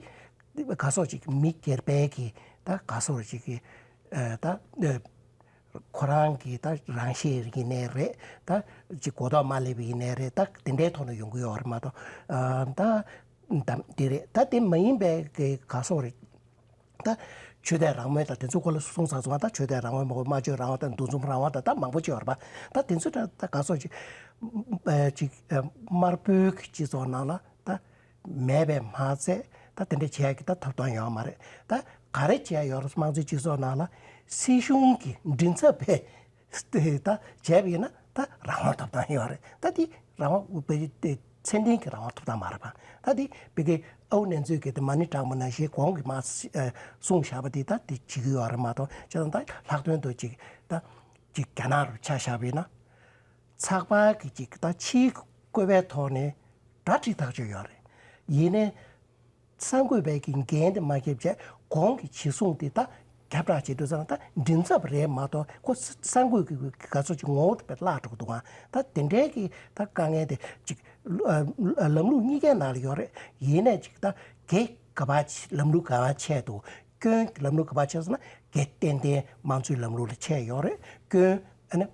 དེ་ག་སོགས་ཅིག་མི་སྒེར་པའི་གི་ད་ག་སོགས་ཅིག་གི་ད་ ཁོ་རང་གི་ད་རང་ཤེད་ཡིན་ནའི་རེད། ད་ཅིག་གོ་རྟོགས་མ་སླེབས་པ་ཡིན་ནའི་རེད། ད་དེ་འདྲའི་ཐོག་ནས་ཡོང་གི་ཡོད་རེད་མ་གཏོགས། ཨ་ད་ད་དེ་རེད། ད་དེ་མ་ཡིན་པའི་གི་ག་སོགས་རེད། ད་ཆོས་དད་རང་མོས་དང་དེ་ཚོ་སྐོར་ལ་གསུངས་ཚར་སོང་། ད་ཆོས་དད་རང་མོས་མ་གཏོགས་སྨྲ་བརྗོད་རང་དབང་དང་འདུ་འཛོམས་རང་དབང་དང་ད་མང་པོ་ཅིག་ཡོད་རེད་པ། ད་དེ་ཚོ་ད་ད་ག་སོགས་ཅིག་ཨ་ཅིག་ཨ་དམར་པོའི་གི་སྤྱི་ཚོགས་ནང་ལ་ད་མེད་པས་མ་ཚད། ད་དེ་འདྲ་བྱེད་ཡག་གི་ད་ཐོབ་ཐང་ཡོད་མ་རེད། ད་ག་རེ་བྱེད་ཡག་ཡོད་རེད། དམངས་གཙོའི་སྤྱི་ཚོགས་ནང་ལ་སྲིད་གཞུང་གི་མགྲིན་ཚབ་པས་ད་བྱས་པ་ཡིན་ན་ད་རང་དབང་ཐོབ་ཐང་ཡོད་རེད། ད་དེ་རང་དབང་དཔེ་དེ་ཚད་ལྡན་གྱི་རང་དབང་ཐོབ་ཐང་མ་རེད་པ། ད་དེ་བི་གེ་ཨའུ་གནས་ཚུལ་གྱི་དེ་མ་ཎི་བགྲང་བ་ནང་བཞིན་གོང་གི་མ་གསུངས་བཞག་པ་དེ་ད་དེ་བྱེད་ཀྱི་ཡོད་རེད་མ་གཏོགས། བྱས་ཙང་ད་ལྷག་དོན་དུ་ཅིག་ད་ཅིག་རྒྱ་ནག་རུ་ཆ་བཞག་པ་ཡིན་ན། ཚགས་པར་གྱི་ཅིག་ད་ཕྱིའི་བཀོད་པའི་ཐོག་ནས་གྲ་སྒྲིག་ཐག་ཆོད་ཡོད་རེད། ཡིན་ནའི་གསར་འགོད་པའི་གི་འགན་དེ་མ་འཁྱེར་བྱས་གོང་གི་བྱེད་སྲུང་དེ་ད་ཁྱབ་བསྒྲགས་བྱེད་དུས་ཙང་ད་མགྲིན་ཚབ་རེད་མ་གཏོགས་ཁོ་གསར་འགོད་ཀྱི་ག་ཚོད་ཅིག་ངོ་བོ་དེ་བརླག་འགྲོ་གི་འདུག་ཨང་། ད་དེ་འདྲའི་གི་ད་དཀའ་ངལ་དེ་ཅིག་ལམ་ལུགས་གཉིས་ཀའི་ནང་ལ་ཡོད་རེད། ཡིན་ནའི་ཅིག་ད་གེ་ག་པར་ལམ་ལུགས་ག་པར་ཆད་འདུག་སྐྱོན་ལམ་ལུགས་ག་པར་ཆད་སོང་ན་གེ་ཏན་ཏན་དམངས་གཙོའི་ལམ་ལུགས་ལ་ཆད་ཡོད་རེད། སྐྱོན་ཨ་ནི་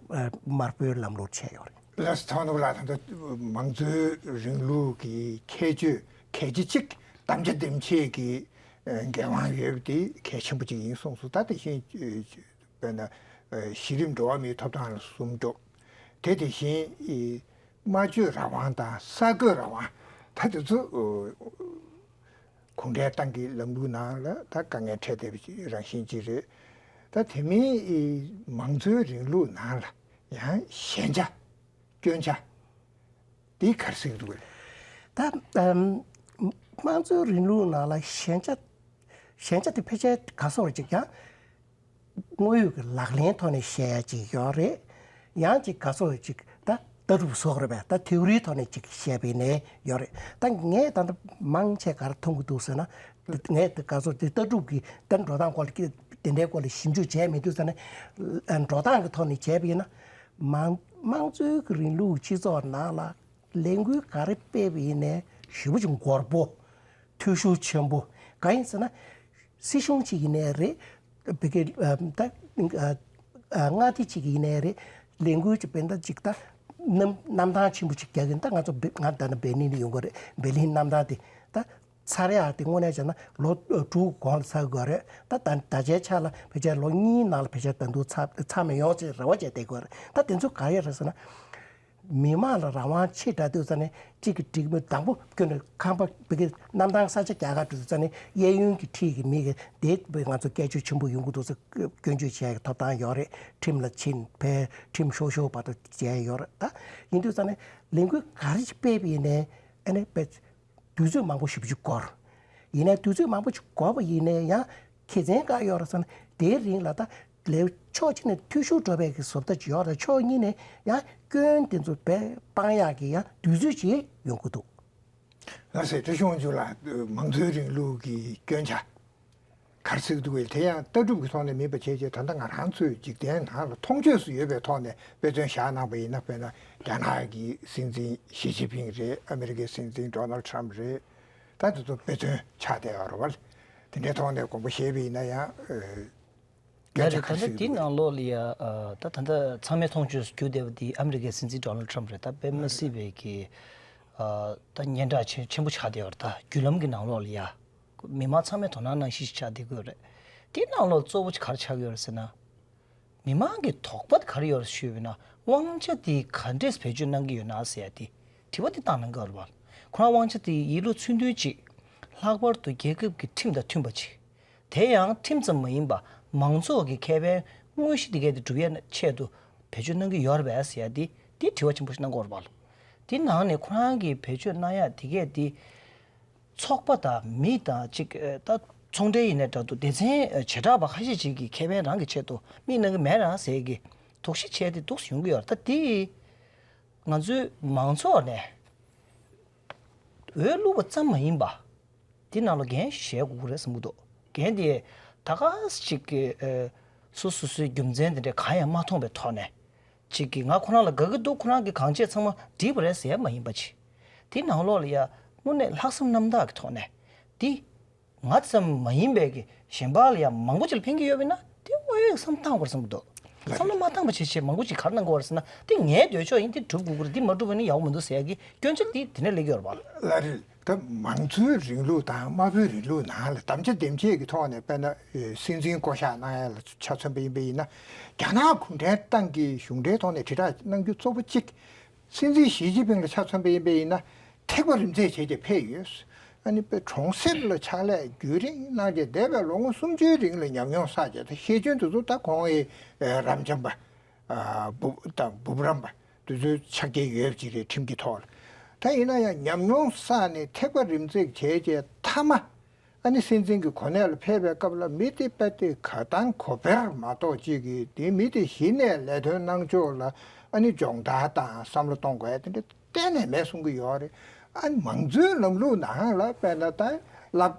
དམར་པོའི་ལམ་ལུགས་ཆད་ཡོད་རེད། ལགས་སོ། ཐོག་ནུབ་ལ་ད་ལྟ་མང་གཙོའི་རིང་ལུགས་ཀྱི་ཁྱད་ཆོས་གལ་ཆེ་གཅིག་དམ་བཅའ་འདེམས་བྱེད་ཀྱི་འགན་དབང་ཡོད་པ་དེ་གལ་ཆེན་པོ་གཅིག་ཡིན་གསུངས་སོང་། ད་དེ་བཞིན་དཔེར་ན་གཞི་རིམ་འགྲོ་བ་མིའི་ཐོབ་ཐང་ལ་ཟུང་འབྲེལ། དེ་དེ་བཞིན་སྨྲ་བརྗོད་རང་དབང་དང་གསར་འགོད་རང་དབང་ད་དེ་ཚོ་གུང་ཁྲན་ཏང་གི་ལམ་ལུགས་ནང་ལ་ད་དཀའ་ངལ་འཕྲད་བསྡད་པའི་རང་བཞིན་ཅིག་རེད། ད་དེ་མིན་མང་གཙོའི་རིང་ལུགས་ནང་ལ་ཡང་ཞན་ཆ་སྐྱོན་ཆ་དེ་ག་རེ་གཟིགས་འདུག་གས། ད་ཨམ་དམངས་གཙོའི་རིང་ལུགས་ནང་ལ་ཞན་ཆ་ཞན་ཆ་དེ་ཕལ་ཆེར་ག་སོགས་ཅིག་ཀྱང་དངོས་ཡོད་ཀྱི་ལག་ལེན་ཐོག་ནས་བཤད་ཡ་ཅིག་ཡོད་རེད། ཡང་ཅིག་ག་སོགས་ཅིག་ད་ལྟ་གྲུབ་སོགས་རེད་པས། ད་ཐེའུ་རིའི་ཐོག་ནས་ཅིག་བཤད་པའི་ནས་ཡོད་རེད། ད་ངས་ད་ལྟ་མང་ཆེ་ག་རེ་མཐོང་གི་འདུག་ཟེར་ན། ངས་ད་ག་སོགས་དེ་ལྟ་གྲུབ་ཀྱི་ད་འགྲོ་སྟངས་སྐོར་ལ་ཀྱི་དེ་འདྲའི་སྐོར་ལ་ཞིབ་འཇུག་བྱས་མི་འདུག་ཟེར་ན། འགྲོ་སྟངས་ཀྱི་ཐོག་ནས་བྱས་པ་ཡིན་ན། མང་དམངས་གཙོའི་གི་རིང་ལུགས་སྤྱི་ཚོགས་ནང་ལ་ལས་འགུལ་ག་རེ་སྤེལ་བ་ཡིན་ནའི་ཞེ་པོ་ཅིག་མགོ་པོ། འཐུས་ཤོར་ཆེན་པོ། གང་ཡིན་ཟེར་ན། སྲིད་གཞུང་གཅིག་ཡིན་ནའི་རེད། བི་གེ་ད་མངའ་སྡེ་གཅིག་ཡིན་ནའི་རེད། ལས་འགུལ་གཅིག་སྤེལ་ད་ཅིག་ད་གནམ་གནམ་ཐང་ཆེན་པོ་ཅིག་རྒྱག་གིན། ད་ང་ཚོ་ང་ད་ནི་འབད་ལིན་ལ་ཡོང་གི་རེད། འབད་ལིན་གནམ་ཐང་དེ་ད་ཚར་ཡག་དེ་དངོས་གནས་བྱས་ན་ལོ་དྲུག་གོང་ལ་ཚར་དགོས་རེད། ད་ད་ད་ཆའི་ཆ་ལ་ཕལ་ཆེར་ལོ་གཉིས་ནང་ལ་ཕལ་ཆེར་ད་དུང་ཚར་ཚར་མི་ཡོང་ཅེས་རེ་བ་བྱས་བསྡད་དགོས་རེད། ད་དེ་ཚོ་ག་རེ་རེད་ཟེར་ན། མི་མང་ལ་རང་དབང་ཆེ་དྲགས་དུས་ཙ་ནས་གཅིག་གི་སྒྲིག་མི་དང་པོ་ཁྱོན་ནས་ཁང་པ་བི་གི་གནམ་ཐང་ས་ཆ་རྒྱ་གར་འགྲོ་དུས་ཙ་ནས་གཡས་གཡོན་གྱི་འཁྲིས་ཀྱི་མི་གི་དེ་བས་ང་ཚོ་སྐད་ཅོར་ཆེན་པོ་ཡོང་གི་འདུག་ཟེར་སྐྱོན་བརྗོད་བྱེད་ཡག་གི་ཐོབ་ཐང་ཡོད་རེད། ཁྲིམས་ལ་ཕྱིན་ཕེ་ཁྲིམས་ཤོར་ཤོར་བར་དུ་བྱས་ཡོད་རེད། ད་ཡིན་དུས་ཙ་ནས་ལས་འགུལ་ག་རེ་ཞིག་སྤེལ་བ་ཡིན་ནའི་ཨ་ནི་དཔེ་དུས་ཚོད་མང་པོ་ཞེ་པོ་ཅིག་འགོར། ཡིན་ནའི་དུས་ཚོད་མང་པོ་ཅིག་འགོར་བ་ཡིན་ནའི་ཡང་ཁེ་ཚན་ག་ཡོད་རེད་ཟེར་ན། དེའི་རིང་ལ་ད་ལས་ཕྱོགས་གཅིག་ནས་འཐུས་ཤོར་འགྲོ་བའི་གི་བཟོ་ལྟ་ཅིག་ཡོད་རེད། ཕྱོགས་གཉིས་ནས་ཡང་སྐྱོན་དེ་ཚོ་བས་སྤང་ཡག་གི་ཡང་དུས་ཚོད་ཅིག་ཡོང་གི་འདུག་ལགས་སེ། བཀྲ་ཤིས་དབང་ཕྱུག་ལགས། མང་གཙོའི་རིང་ལུགས་ཀྱི་སྐྱོན་ཆ་ག་རེ་གཟིགས་འདུག་གས། དེ་ཡང་ལྟ་གྲུབ་ཀྱི་ཐོག་ནས་མིན་པ་བྱས་རྗེས་ད་ལྟ་ང་རང་ཚོའི་འཇིག་རྟེན་ནང་ལ་མཐོང་ཆོས་སུ་ཡོད་པའི་ཐོག་ནས་དཔེ་མཚོན་བཞག་གནང་པ་ཡིན་ན། དཔེར་ན་རྒྱ་ནག་གི་སྲིད་འཛིན་ཞི་ཅིན་ཕིང་རེད། ཨ་མི་རི་ཀའི་སྲིད་འཛིན་ཌོ་ནལ་ཊམ་རེད། ད་དེ་ཚོ་དཔེ་མཚོན་ཆགས་བསྡད་ཡོད་རེད་བ། དེ་འདྲའི་ཐོག་ནས་དགོངས་པ་བཞེས་པ་ཡིན་ན་ཡང་། ཨ། ཡ་རེད། ད་ལྟ་དེའི་ནང་ལོགས་ལ་ཡ། ཨ། ད་ད་ལྟ་ཚང་མས་མཐོང་ཆོས་སུ་གྱུར་བསྡད་པ་དེ་ཨ་མི་རི་ཀའི་སྲིད་འཛིན་ཌོ་ནལ་ཊམ་རེད། ད་དཔེ་མི་སྲིད་པའི་གི། ཨ། ད་སྙན་གྲགས་ཆེ་ཆེན་པོ་ཆགས་བསྡད་ཡོད་རེད། ད་བརྒྱུད་ལམ་གྱི་ནང་ལོགས་ལ་ཡ། མི་མང་ཚང་མས་དོ་སྣང་གནང་གཞི་ཞིག་ཆགས་བསྡད་ཀྱི་ཡོད་རེད། དེའི་ནང་ལོགས་གཙོ་བོ་ག་རེ་ཆགས་ཀྱི་ཡོད་རེད་ཟེར་ན། མི་མང་གི་དོགས་པ་དེ་ག་རེ་ཡོད་རེད་ཞུས་པ་ཡིན་ན། དབང་ཆ་དེ་ག་འདྲས་བེད་སྤྱོད་གནང་གི་ཡོད་ན་ཟེར་ཡ་དེ་དྲི་བ་དེ་བཏང་གནང་གི་ཡོད་རེད་བ། ཁོ་རང་དབང་ཆ་དེ་ཡིད་བློ་ཚིམ་དོན་གཅིག་ལྷག་པར་དུ་རྒྱལ་ཁབ་ཀྱི་ཁྲིམས་དང་མཐུན་པ་ཅིག་དེ་ཡང་ཁྲིམས་ཙམ་མ་ཡིན་པ་མང་ཚོགས་ཀྱི་ཁེ་ཕན་དངོས་གཞི་དེ་གའི་དེ་སྒྲུབ་ཡ་ཆེད་དུ་བེད་སྤྱོད་གནང་གི་ཡོད་རེད་པས་ཟེར་ཡ་དེ་དེ་དྲི་བ་ཆེན་པོ་ཞིག་གནང་གི་ཡོད་རེད་བ། དེ་ནང་ནས་ཁོ་རང་གིས་བེད་སྤྱོད་གནང་ཡ་དེ་གས་དེ། ཚོགས་པ་དང་མི་དང་གཅིག་ད་ཚོང་འབྲེལ་ཡིན་ནའི་འདྲ་འདུག་སྡེ་ཚན་བྱེ་བྲག་པ་ཁ་ཤས་ཅིག་གི་ཁེ་ཕན་རང་གི་ཆེད་དུ་མིས་གནང་གི་མེད་རང་ཟེར་གི་དོགས་གཞི་བྱས་ཏེ་འདུག་སེ་ཡོང་གི་ཡོད་རེད། ད་དེ་ང་ཚོའི་མང་ཚོགས་ནས་འོས་བླུགས་པ་ཙམ་མ་ཡིན་པ་དེ་ནང་ལ་འགན་བཞེས་དགོས་ཀྱི་རེད་བསམ་གྱི་འདུག་འགན་དེ་ད་ག་ཅིག་གི་སོ་སོ་སོའི་རྒྱུ་མཚན་དེ་འདྲ་གང་ཡང་མ་མཐོང་པའི་ཐོག་ནས། ཅིག་གིས་ང་ཁོ་རང་ལ་དགའ་གི་འདུག་ཁོ་རང་གིས་གང་བྱས་ཚང་མ་འགྲིག་པ་རེད་ཟེར་ཡ་མ་ཡིན་པ་ཅིག་དེ་ནང་ལོགས་ལ་ཡ་དངོས་གནས་ལྷག་བསམ་རྣམ་དག་གི་ཐོག་ནས་དེ་ང་ཙམ་མ་ཡིན་པའི་གི་གཞན་པ་ལ་ཡ་མང་པོ་ཅིག་ལ་ཕན་གྱི་ཡོད་པ་ཡིན་ན་དེ་དངོས་ཡོད་བསམ་བཏང་དགོས་བསམ་གྱི་འདུག་བསམ་བློ་མ་བཏང་བ་བྱས་བྱས་མང་པོ་ཅིག་ག་རེ་གནང་གི་ཡོད་རེད་ཟེར་ན། འདི་ངའི་འདོད་ཕྱོགས་ཡིན། འདི་སྒྲུབ་དགོས་ཀྱི་རེད། འདི་མ་སྒྲུབ་པ་ནི་ཡག་པོ་མི་འདུག་ཟེར་ཡག་གི་སྐྱོན་ཆ་འདི་དེ་ནས་སླེབས་ཀྱི་ཡོད་རེད་པ། ལགས་རེད། ད་མང་གཙོའི་རིང་ལུགས་དང་དམར་པོའི་རིང་ལུགས་ནང་ལ་དམ་བཅའ་འདེམས་བྱེད་ཀྱི་ཐོག་ནས། དཔེར་ན་སྲིད་འཛིན་བསྐོ་བཞག་གནང་ཡ་ལ་ཆ་མཚོན་པ་ཡིན་པ་ཡིན་ན། རྒྱ་ནག་གུང་ཁྲན་ཏང་གི་གཞུང་འབྲེལ་ཐོག་ནས་དྲིལ་བསྒྲགས་གནང་རྒྱུ་གཙོ་བོ་གཅིག་སྲིད་འཛིན་ཞི་ཅིན་ཕིང་ལ་ཆ་མཚོན་པ་ཡིན་པ་ཡིན་ན། ཐེག་པ་རིམ་འཛེགས་བྱས་ཏེ་ཕེབས་ཡོད། ཨ་ནི་དཔེ་གྲོང་གསེབ་ལ་ཕྱག་ལས་རྒྱུན་རིང་གནང་རྗེས། འདས་པའི་ལོ་ངོ་སུམ་ཅུའི་རིང་ལ་ཉམས་མྱོང་བསགས་རྗེས། ད་ཤེས་འཇོན་དེ་ཚོ་ད་ཁོང་གི་རབ་འབྱམས་པ། ཨ་འབུ་དང་འབུམ་རམས་པ་དེ་ཚོའི་ཕྱག་འཁྱེར་ཡོད་པ་ཅིག་རེད། ཁྲིམས་ཀྱི་ཐོག་ལ། ད་ཡིན་ན་ཡང་ཉམས་མྱོང་བསགས་ནས་ཐེག་པ་རིམ་འཛེགས་བྱས་རྗེས་མཐའ་མ། ཨ་ནི་སྲིད་འཛིན་གྱི་གོ་གནས་ལ་ཕེབས་པའི་སྐབས་ལ། མི་དེ་དཔེ་དེ་ག་དང་གོ་བེར་མ་གཏོགས་ཅིག་གིས་དེ་མི་དེ་གཞི་ནས་ལས་དོན་གནང་ཕྱོགས་ལ་ཨ་ནི་སྦྱོང་བརྡར་དང་བསམ་བློ་གཏོང་དགོས་ཡ་དེ་འདྲ་གཏན་ནས་མེད་གསུང་གི་ཡོད་རེད། ཨ་ནི་མང་གཙོའི་ལམ་ལུགས་ནང་ལ་དཔེར་ན་ད་སློབ་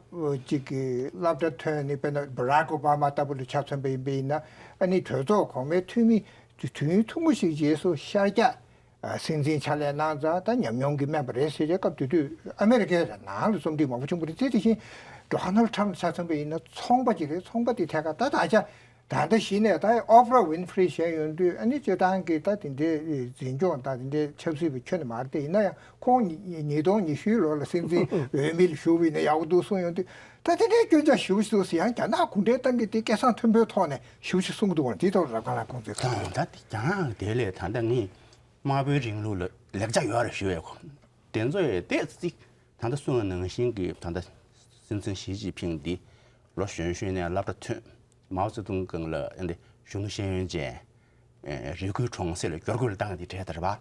ཅིག་གི་སློབ་གྲྭ་ཐོན་ནས། དཔེར་ན་བྷ་རག་ཨོ་བྷ་མ་ལྟ་བུ་ལ་ཆ་མཚོན་པ་ཡིན་པ་ཡིན་ན། ཨ་ནི་གྲོས་ཚོགས་གོང་མའི་འཐུས་མི་དུས་ཡུན་ཐུང་ངུ་ཞིག་རྗེས་སུ་ཤར་རྒྱག་ཨ་སྲིད་འཛིན་ཕྱག་ལས་གནང་ཙང་། ད་ཉམས་མྱོང་གིས་དམན་པ་རེད་ཟེར་བྱས། སྐབས་དེ་དུས་ཨ་མེ་རི་ཀའི་ནང་ལ་རྩོམ་སྒྲིག་མང་པོ་བྱུང་བ་རེད། དེ་དེ་བཞིན་ཌོ་ནལ་ཊམ་ཆ་མཚོན་པ་ཡིན་ན་ཚོང་པ་ཅིག་རེད། ཚོང་པ་དེ་ཐད་ཀར་ད་ད་ཆ་ད་ལྟ་གཞི་ནས་ད་ཨོ་པ་ར་ཝིན་ཧྥི་རི་བཞུགས་ཡོང་དུས། ཨ་ནི་སྤྱིར་བཏང་གི་ད་དེ་འདྲའི་འཛིན་སྐྱོང་དང་དེ་འདྲའི་ཆབ་སྲིད་པ་ཁྱོན་ནས་མ་རེད་དེ། ཡིན་ན་ཡང་ཁོང་ཉིས་ཉིས་སྟོང་ཉི་ཤུའི་ལོ་ལ་སྲིད་འཛིན་འོས་མི་ལ་ཞུགས་པ་ཡིན་ན་ཡག་པོ་འདུག་གསུངས་ཡོང་དུས། ད་དེ་འདྲའི་སྐྱོན་ཆ་ཞེ་པོ་ཞིག་འདུག་ཟེར། ཡང་རྒྱ་ནག་གུང་ཁྲན་ཏང་གིས་དེ་སྐད་གསང་མཐོན་པོའི་ཐོག་ནས་ཞེ་པོ་ཞིག་གསུང་གི་འདུག་པ། དེའི་ཐོག་ལ་རབ་དགའ་ལགས་ཁོང་ཚོས་ག་རེ། ད་ལྟ་དེ་རྒྱ་ནག་དེ་ལས་ད་ལྟ་ངས་དམར་པོའི་རིང་ལུགས་ལ་ལེགས་ཆ་ཡོད་རེད་ཞུ་བའི་གོ། དེ་ཚོ་ཡོད་དེ་ཅིག་ད་ལྟ་གསུངས་པ་ནང་བཞིན་གྱི། ད་ལྟ་སྲིད་འཛིན་ཞི་ཅིན་ཕིང་འདི་ལོ་གཞོན་གཞོན་ནས་སློབ་གྲྭ་ཐོན། མའོ་ཙེ་ཏུང་སྒང་ལ་ཨ་འདི་གཞོན་ནུ་ཤེས་ཡོན་ཅན། ཨེ་རེ་སྐུལ་གྲོང་གསེབ་ལ་བསྐྱར་སྐུལ་བཏང་། འདི་གྲས་དེ་རེད་པ།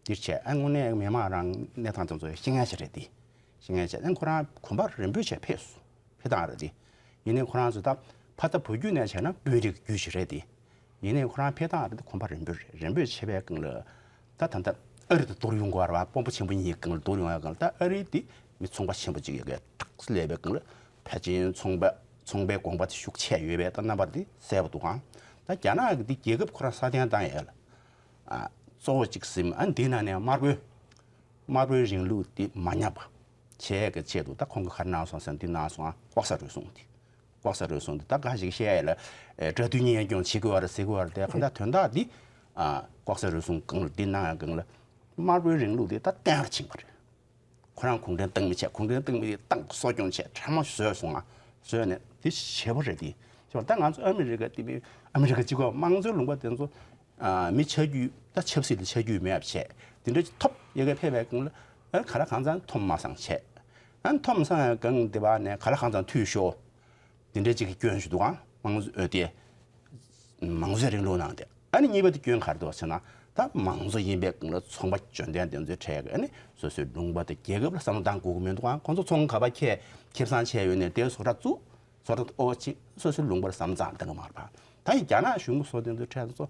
འདིར་བྱས། ཨ་དངོས་གནས་མི་མང་རང་གནས་སྟངས་དེ་ཚོ་ཤེས་མཁན་ཞིག་རེད་དེ། ཤེས་མཁན་ཞིག་ཨ་ཁོ་རང་གོམ་པ་རིམ་པས་བྱས་ཕེབས་སོང་། ཕེབས་སྟངས་རེད་དེ། ཡིན་ནའི་ཁོ་རང་ཚོ་ད་ཕ་ད་བུ་བརྒྱུད་ནས་བྱས་ན་དཔོན་རིགས་བརྒྱུད་ཞིག་རེད་དེ། ཡིན་ནའི་ཁོ་རང་ཕེབས་སྟངས་རེད་དེ། གོམ་པ་རིམ་པས་རེད། རིམ་པས་བྱས་པའི་སྒང་ལ། ད་ད་ལྟ་ཨ་རི་དང་བསྡུར་ཡོང་དགོས་རེད་པ། དཔོན་པོ་ཆེན་པོ་གཉིས་སྒང་ལ་བསྡུར་ཡོང་ཡ་སྒང་ལ། ད་ཨ་རི་དེ་མི་ཚོང་པ་ཆེན་པོ་ཅིག་ཡོད་གི་ཁྲག་སླེབས་པའི་སྒང་ལ། ཕལ་ཆེར་ཚོང་པ་ཚོང་པའི་དགོངས་པ་དེ་ཤུགས་ཆེ་ཡོད་པའི་ད་རྣམ་པ་དེ་གསལ་པོ་འདུག་ག། ད་རྒྱ་ནག་གི་དེ་རྒྱལ་ཁབ་ཁོ་རང་སྲ་བརྟན་བཏང་ཡས་ལ། ཨ་གཙོ་བོ་གཅིག་ཟིན། ཨ་འདི་ནང་ནས་དམར་པོའི་དམར་པོའི་རིང་ལུགས་འདི་མ་ཉམས་པ་བྱེད་ཡས་ཀྱི་ཆེད་དུ། ད་ཁོང་གིས་ག་རེ་གནང་སོང་ཟེར་ན། འདི་གནང་སོང་། ཨ་ལྐོག་ཟ་རུལ་སུངས་འདི། ལྐོག་ཟ་རུལ་སུངས་འདི་ད་ག་ཞིག་བཤད་ཡས་ལ། ཨེ་དགྲ་འདུལ་གཉེན་སྐྱོང་བྱེད་དགོས་པ་རེད་ཟེར་དགོས་པ་རེད་དེ། གང་ལྟར་དོན་དག་འདི། ཨ་ལྐོག་ཟ་རུལ་སུངས་སྒང་ལ་འདི་གནང་ཡས་སྒང་ལ་དམར་པོའི་རིང་ལུགས་འདི་ད་གཏན་ལ་ཕྱིན་པ་རེད། ཁོ་རང་གུང་ཁྲན་ཏང་མི་བྱས། གུང་ཁྲན་ཏང་མི་དེ་ཏང་གསོ་སྐྱོང་བྱས། ཁྲལ་མ་བཟོས་སོང་ང་། བཟོས་ནས་དེ་བྱས་པ་རེད་དེ། ད་ང་ཚོ་ཨ་མི་རི་ཀ་དེ། ཨ་མི་རི་ཀ་གཅིག་པོ་མང་གཙོའི་ལུང་པ་དེ་ཚོ། ཨ་མི་ཆ་རྒྱུས། ད་ཆབ་སྲིད་ལ་ཆ་རྒྱུས་མེད་པ་བྱས། དེ་འདྲ་ཅིག་ཐོབ་ཡ་གི་ཕེབས་པའི་སྒང་ལ། ཨ་ག་ལ་གང་ཚང་མཐོ་མ་སོང་བྱས། ཨ་མཐོ་མ་སོང་ཡ་སྒང་དེ་བ་ནས་ག་ལ་གང་ཚང་འཐུས་ཤོར། དེ་འདྲ་ཅིག་གི་སྐྱོན་ཞིག་འདུག་ག། མང་གཙོ་དེ། མང་གཙོའི་རིང་ལུགས་ནང་དེ། ཨ་ནི་གཉིས་པ་དེ་སྐྱོན་ག་རེ་འདུག་ཟེར་ན། ད་མང་གཙོ་ཡིན་པའི་སྒང་ལ་ཚོང་པ་འཇོན་ཐང་དེ་ཚོའི་གྲས་ཀྱིས་ཨ་ནི་སོ་སོའི་ལུང་པ་དང་རྒྱལ་ཁབ་ལ་བསམ་བློ་བཏང་དགོས་ཀྱི་མི་འདུག་ག། ཁོང་ཚོ་ཚོང་ཁང་ག་པར་ཁེ་ཁེ་བཟང་བྱས་ཡོད་ནས་དེ་བཟོ་གྲྭ་བཙུགས། བཟོ་གྲྭ་ཨོ་ཅི་སོ་སོའི་ལུང་པར་བསམ་བློ་བཏང་གི་མ་རེད་པ། ད་ཡིན་རྒྱ་ནག་གཞུང་གི་བཟོ་དེ་ཚོའི་གྲས་ཚོ་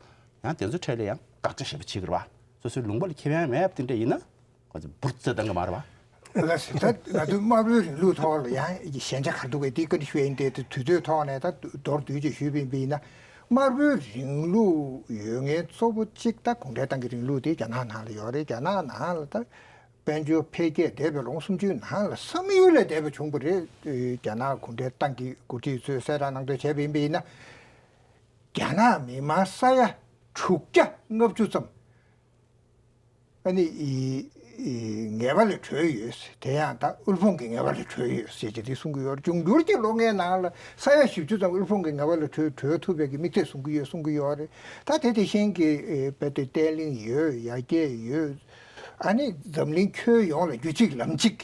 ཡང་དེ་ཚོའི་གྲས་ལ་ཡང་དགག་བྱ་ཞེ་པོ་བྱེད་ཀྱི་རེད་པ། སོ་སོའི་ལུང་པ་ལ་ཁེ་ཕན་མེད་པ་དེ་འདྲ་ཡིན་ན། ཁོ་ཚོས་འབུར་རྩེ་བཏང་གི་མ་རེད་པ། ལགས་སོ། ད་ང་ཚོའི་དམར་པོའི་རིང་ལུགས་ཐོག་ལ་ཡང་ཞན་ཆ་ག་རེ་འདུག་གས་དེ་བཀའ་འདྲི་ཞུ་ཡ་ཡིན་ཏེ། དུས་ཚོད་ཐོག་ནས་ད་མདོར་བསྡུས་ཅིག་ཞུས་པ་ཡིན་ན། དམར་པོའི་རིང་ལུགས་ཡོད་མཁན་གཙོ་བོ་གཅིག་ད་གུང་ཁྲན་ཏང་གི་རིང་ལུགས་དེ་རྒྱ་ནག་ནང་ལ་ཡོད་རེད། རྒྱ་ནག་ནང་ལ་ད་དཔལ་འབྱོར་འཕེལ་རྒྱས་འདས་པའི་ལོ་ངོ་སུམ་ཅུའི་ནང་ལ་བསམ་ཡུལ་ལས་འདས་པ་བྱུང་བ་རེད། རྒྱ་ནག་གུང་ཁྲན་ཏང་གི་འགོ་ཁྲིད་ཚོས་གསལ་བསྒྲགས་གནང་དོན་བྱས་པ་ཡིན་པ་ཡིན་ན། རྒྱ་ནག་མི་མང་ས་ཡ་དྲུག་བརྒྱ་ལྔ་བཅུ་ཙམ། ཨ་ནི་ཨི་ཨི་ངལ་བ་ལས་གྲོལ་ཡོད། དེ་ཡང་ད་དབུལ་ཕོངས་ཀྱི་ངལ་བ་ལས་གྲོལ་ཡོད་ཟེར་གྱི་དེ་གསུང་གི་ཡོད་རེད། འབྱུང་འགྱུར་གྱི་ལོ་ལྔའི་ནང་ལ་ས་ཡ་བཞི་བཅུ་ཙམ་དབུལ་ཕོངས་ཀྱི་ངལ་བ་ལས་གྲོལ་གྲོལ་ཐུབ་པའི་གི་དམིགས་ཚད་བཟུང་གི་ཡོད་གསུང་གི་ཡོད་རེད། ད་དེ་དེ་བཞིན་གྱི་ཨེ་དཔེ་དེ་བརྟན་ལྷིང་ཡོད། ཡར་རྒྱས་ཡོད། ཨ་ནི་འཛམ་གླིང་ཁྱོན་ཡོངས་ལ་རྒྱུད་གཅིག་ལམ་གཅིག་